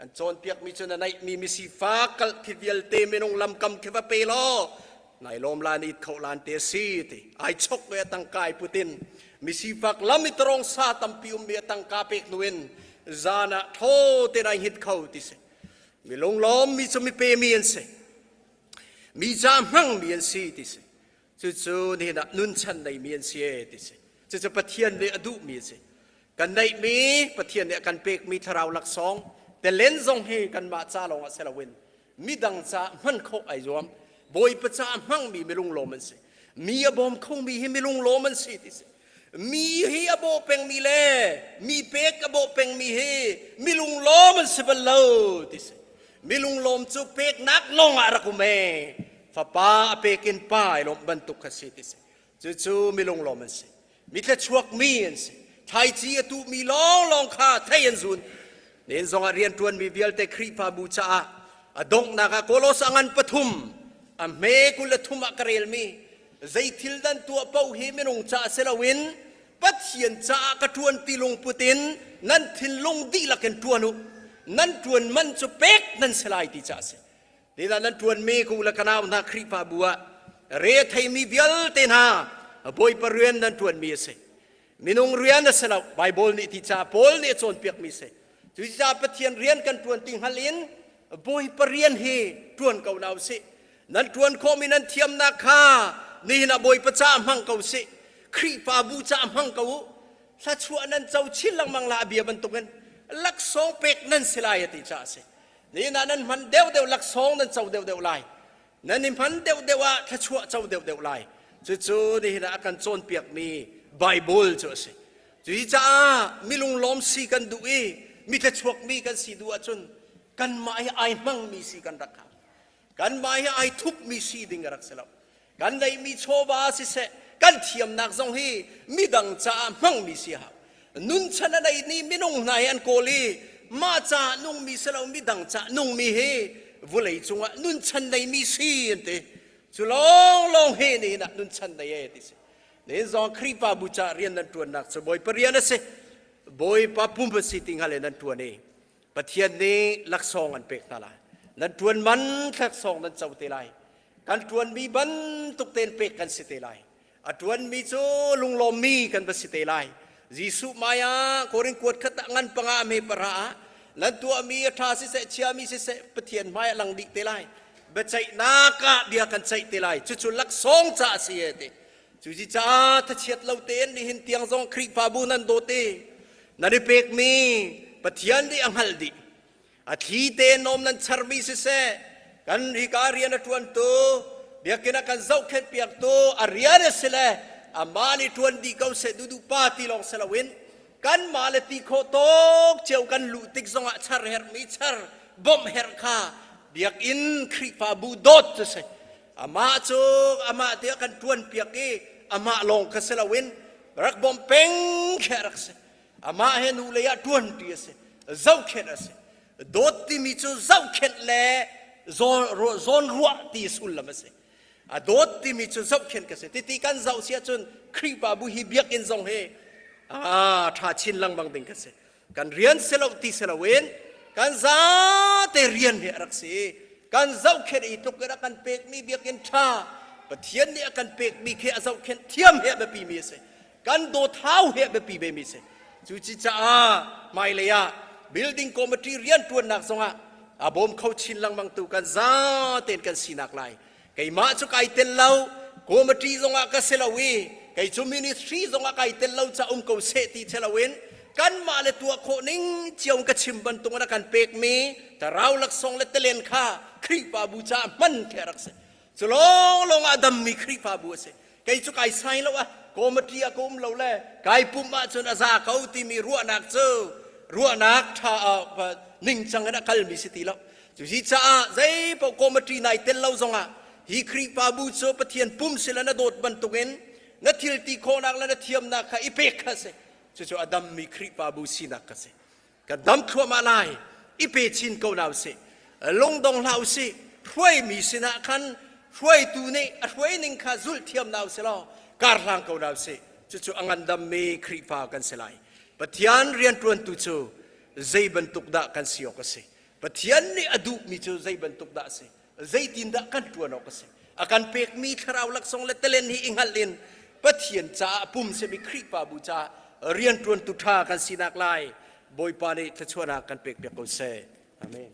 An cawnpiakmi cu na neihmi misifak kalh khi vialte minung lamkam khi va pe law nai lawm lan it kho lan te si ti ai chok ve tangka ai putin misifak lam i tarong sa tampi ummi a tangka pek nuin zan ah tho te nai hit kho ti si mi lunglawm mi cu mi pe mi an si mi ca hmang mi an si ti si Cucu nihin ah nunchan neimi an si e ti si. Cucu Pathian nih a duhmi a si. Kan neihmi Pathian nih a kan pekmi thlarau laksawng telen zong hi kanmah ca lawng ah si loin midang ca hman khawh ai zuam. Bawipa ca a hmangmi milunglawm an si. Mi a bawm khomi hi milunglawm an si ti si. Mi hi a bawh pengmi le mi pek a bawh pengmi hi milunglawm an si bal lo ti si. Milunglawm cu peknak lawng ah rak um ee. Fapa a pek in pa ai lawmh bantuk kha si ti si. Cucu milunglawm an si. Mi thluachuakmi an si. Thlaici a tuhmi lawnglawng kha thei an zun. Nen zongah rianṭuanmi vialte Khrihfabu caah a donghnak ah Kolos a ngan pathum a hme 23 ah ka relmi zei thil dan tuah paoh hi minung caah si loin Pathian caah ka ṭuan ti lungput in nan thinlung dihlak in ṭuan u. Nan ṭuan man cu pek nan si lai ti caah a si. Nidah nan ṭuanmi ka u le ka nau hna Khrihfabu ah re theimi vialte hna Bawipa rian nan ṭuanmi a si. Minung rian a si lo. Baibal nih ti caah Paul nih a cawnpiakmi a si. Cucaah Pathian rian kan ṭuan ti hngal in Bawipa rian hi ṭuan ko hna usih. Nan ṭuan khawhmi nan thiamnak kha nihin ah Bawipa caah hmang ko usih. Khrihfabu caah hmang ko u. Thluachuah nan co chin lengmang la a bia bantukin laksawng pek nan si lai a ti caah a si. Nihin ah nan hman deuhdeuh laksawng nan co deuhdeuh lai. Nan i hman deuhdeuh ah thluachuah co deuhdeuh lai. Cucu nihin ah a kan cawnpiakmi Bible cu a si. Cucaah milunglawm si kan duh i mi thluachuakmi kan si duh ahcun kanmah hi ai hmangmi si kan rak hau. Kanmah hi ai thupmi si ding a rak si lo. Kan neihmi chawva siseh, kan thiamnak zong hi midang caah hmangmi si hau. Nunchan a nei ni minung hna hi an kawl i mah caah nungmi si lo midang caah nungmi hi vulei cungah nunchan neimi si an ti. Cu lawnglawng he nihin ah nunchan nei e ti si. Nihin zong Khrihfabu caah rian nan ṭuannak cu Bawipa rian a si. Bawipa pum a si ti hngal in nan ṭuan i Pathian nih laksawng an pek hna lai. Nan ṭuan man laksawng nan co te lai. Kan ṭuanmi bantuk tein pek kan si te lai. A ṭuanmi cu lunglawmmi kan va si te lai. Jesuh hmai ah Korin kuat khat ah ngan panga a hme para ah nan tuahmi a ṭha siseh chiami siseh Pathian hmai ah lang dih te lai. Biaceihnak ah bia kan ceih te lai. Cucu laksawng ca a si e ti. Cuci caah thachiat lo tein nihin tiang zong Khrihfabu nan dawt i nan i pekmi Pathian nih a hngalh dih. A thli tein nawm nan charmi siseh, kan hika rian a ṭuantu, biakinn a kan zohkhenh piaktu a rian a si le amah nih ṭuan dih ko seh duhduh pa ti lawng si loin kanmah le ti khawh tawk cio kan luh tik zongah char herhmi char bawmh herh kha biakinn Khrihfabu dawt cu si. Amah cu amah te a kan ṭuan piak i amah lawng kha si loin rak bawmh peng khi a rak si. Amah he nu lei ah ṭuanṭi a si, zohkhenh a si. Dawt timi cu zohkhenh le zawn ruah ti sullam a si. A dawt timi cu zohkhenh ka si. Titi kan zoh si ahcun Khrihfabu hi biakinn zong hi a ṭha chin lengmang ding ka si. Kan rian si lo ti si loin kan zate rian hi a rak si. Kan zohkhenh i tluk in a kan pekmi biakinn ṭha Pathian nih a kan pekmi khi a zohkhenh thiam hi a biapimi a si. Kan dawt hau hi a biapi vemi a si. Cucaah hmailei ah building committee rianṭuannak zongah a bawm kho chin lengmang tu kan zatein kan sinak lai. Keimah cu kai tel lo, committee zongah ka si lo i kei cu ministry zongah kai tel lo ca um ko seh ti si loin kanmah le tuah khawh ning cio ka chim bantuk in a kan pekmi thlarau laksawng le talen kha Khrihfabu caah hman khi a rak si. Cu lawnglawng ah dammi Khrihfabu a si. Kei cu kai sai lo ah committee ah ka um lo le kai pumh ahcun a za ko timi ruahnak cu ruahnak ṭha ningcang in a kalmi si ti lo. Cusi caah zei paoh committee nai tel lo zongah hi Khrihfabu cu Pathian pum sila na dawt bantukin na thil ti khawhnak le na thiamnak kha i pek kha si. Cucu a dammi Khrihfabu sinak kha si. Kan dam thluahmah lai. I pe chin ko hna usih. Lungdong hlah usih. Hruaimi sinah khan hruaitu nih a hruai ning kha zulh thiam hna usih law kar hlang ko hna usih. Cucu a ngandammi Khrihfa kan si lai. Pathian rianṭuantu cu zei bantuk dah kan si awk a si? Pathian nih a duhmi cu zei bantuk dah a si? Zeitindah kan ṭuan awk a si? A kan pekmi thlarau laksawng le talen hi i hngalh in Pathian caah pum simi Khrihfabu caah rianṭuantu ṭha kan sinak lai Bawipa nih thluachuahnak kan pekpiak ko seh. Amen.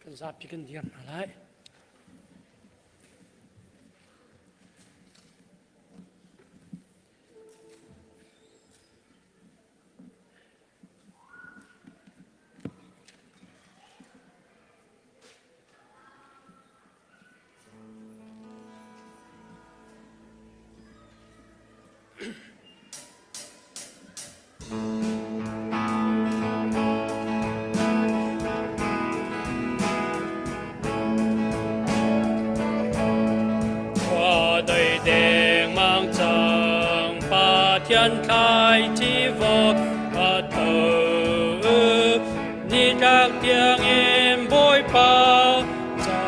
Kan zapi kan dir hna lai. Khua doi dengmang cang Pathian thlai ci vok a to nitlak tiangin Bawipa ca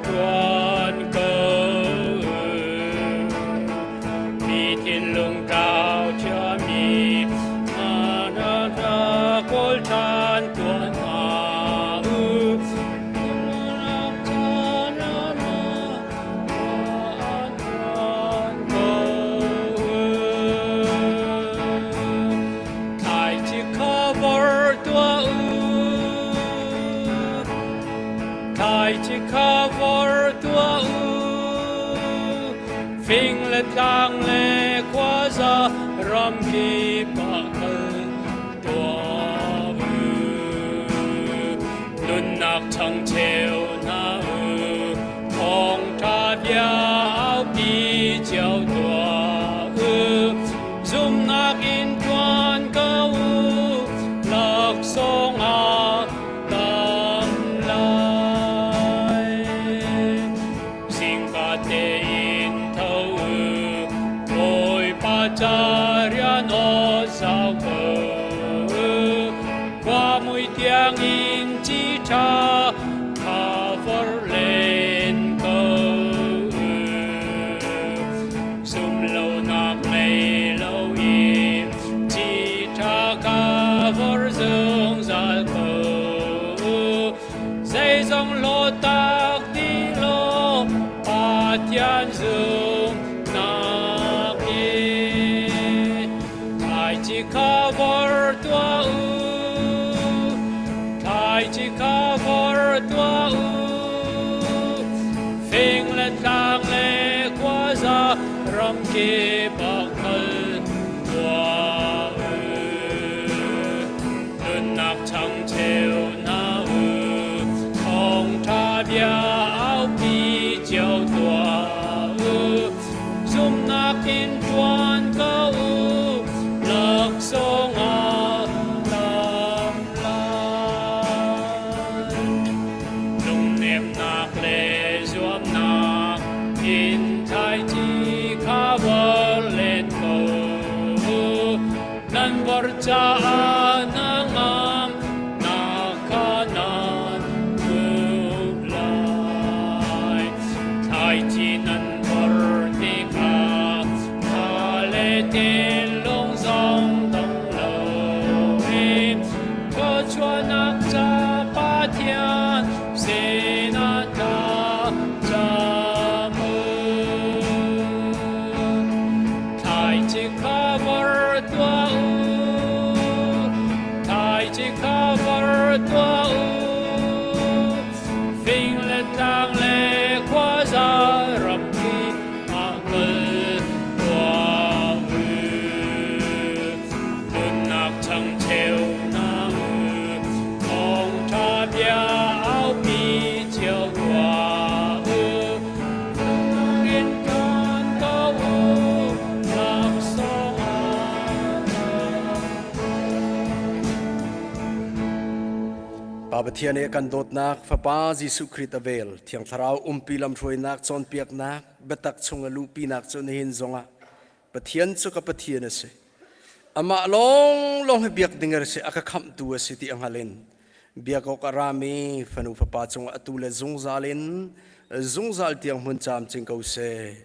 ṭuan ko. Mi thinlung tlau thiami. Thlaici kha vor tuah u, fing le tlang le khuaza ram kip ah kal tuah u. Nunnak ṭhangcheu hna u, thawngṭha bia aupi cio tuah u. Zumhnak in ṭuan ko u, laksawng ah tam lai. Zingka tein tho u, Bawipa ca rian aw zau ko u. Khua mui tiangin ci ṭha kha vor len ko u. Zumlonak ngei lo i ci ṭha kha vor zungzal ko u. Zeizong lawtak ti law Pathian zumnak hi thlaici kha vor tuah u. Thlaici kha vor tuah u. Fing le tlang le khuaza ram kip ah kal tuah u. Nunnak changcheu hna u, thawngṭha bia aupi cio tuah u. Zumhnak in ṭuan ko u, laksawng ah tam lai. Lungnemnak le zuamnak in thlaici kha vor len ko u. Nan vor caah na ngam nak kha nan hmuh lai. Thlaici nan vor tikah tha le thinlung zong dong loin thluachuahnak ca Pathian sinah tla cam u. Thlaici kha vor tuah u, thlaici kha vor tuah u. Fing le tlang le khuaza rampi ah kal tuah u. Nunnak changcheu hna u, thawngṭha bia aupi cio tuah u. In ṭuan ko u, laksawng ah Pa Pathian i kan dawtnak Fapa Jesuh Khrih a vel Thiang Thlarau umpi lamhruainak cawnpiaknak biatak chung a luhpinak cu nihin zongah Pathian cu ka Pathian a si. Amah lawnglawng hi biak ding a si, a ka khamhtu a si ti a hngal in biak awk a rami fanu fapa cungah atu le zungzal in zungzal tiang hmun camcin ko seh.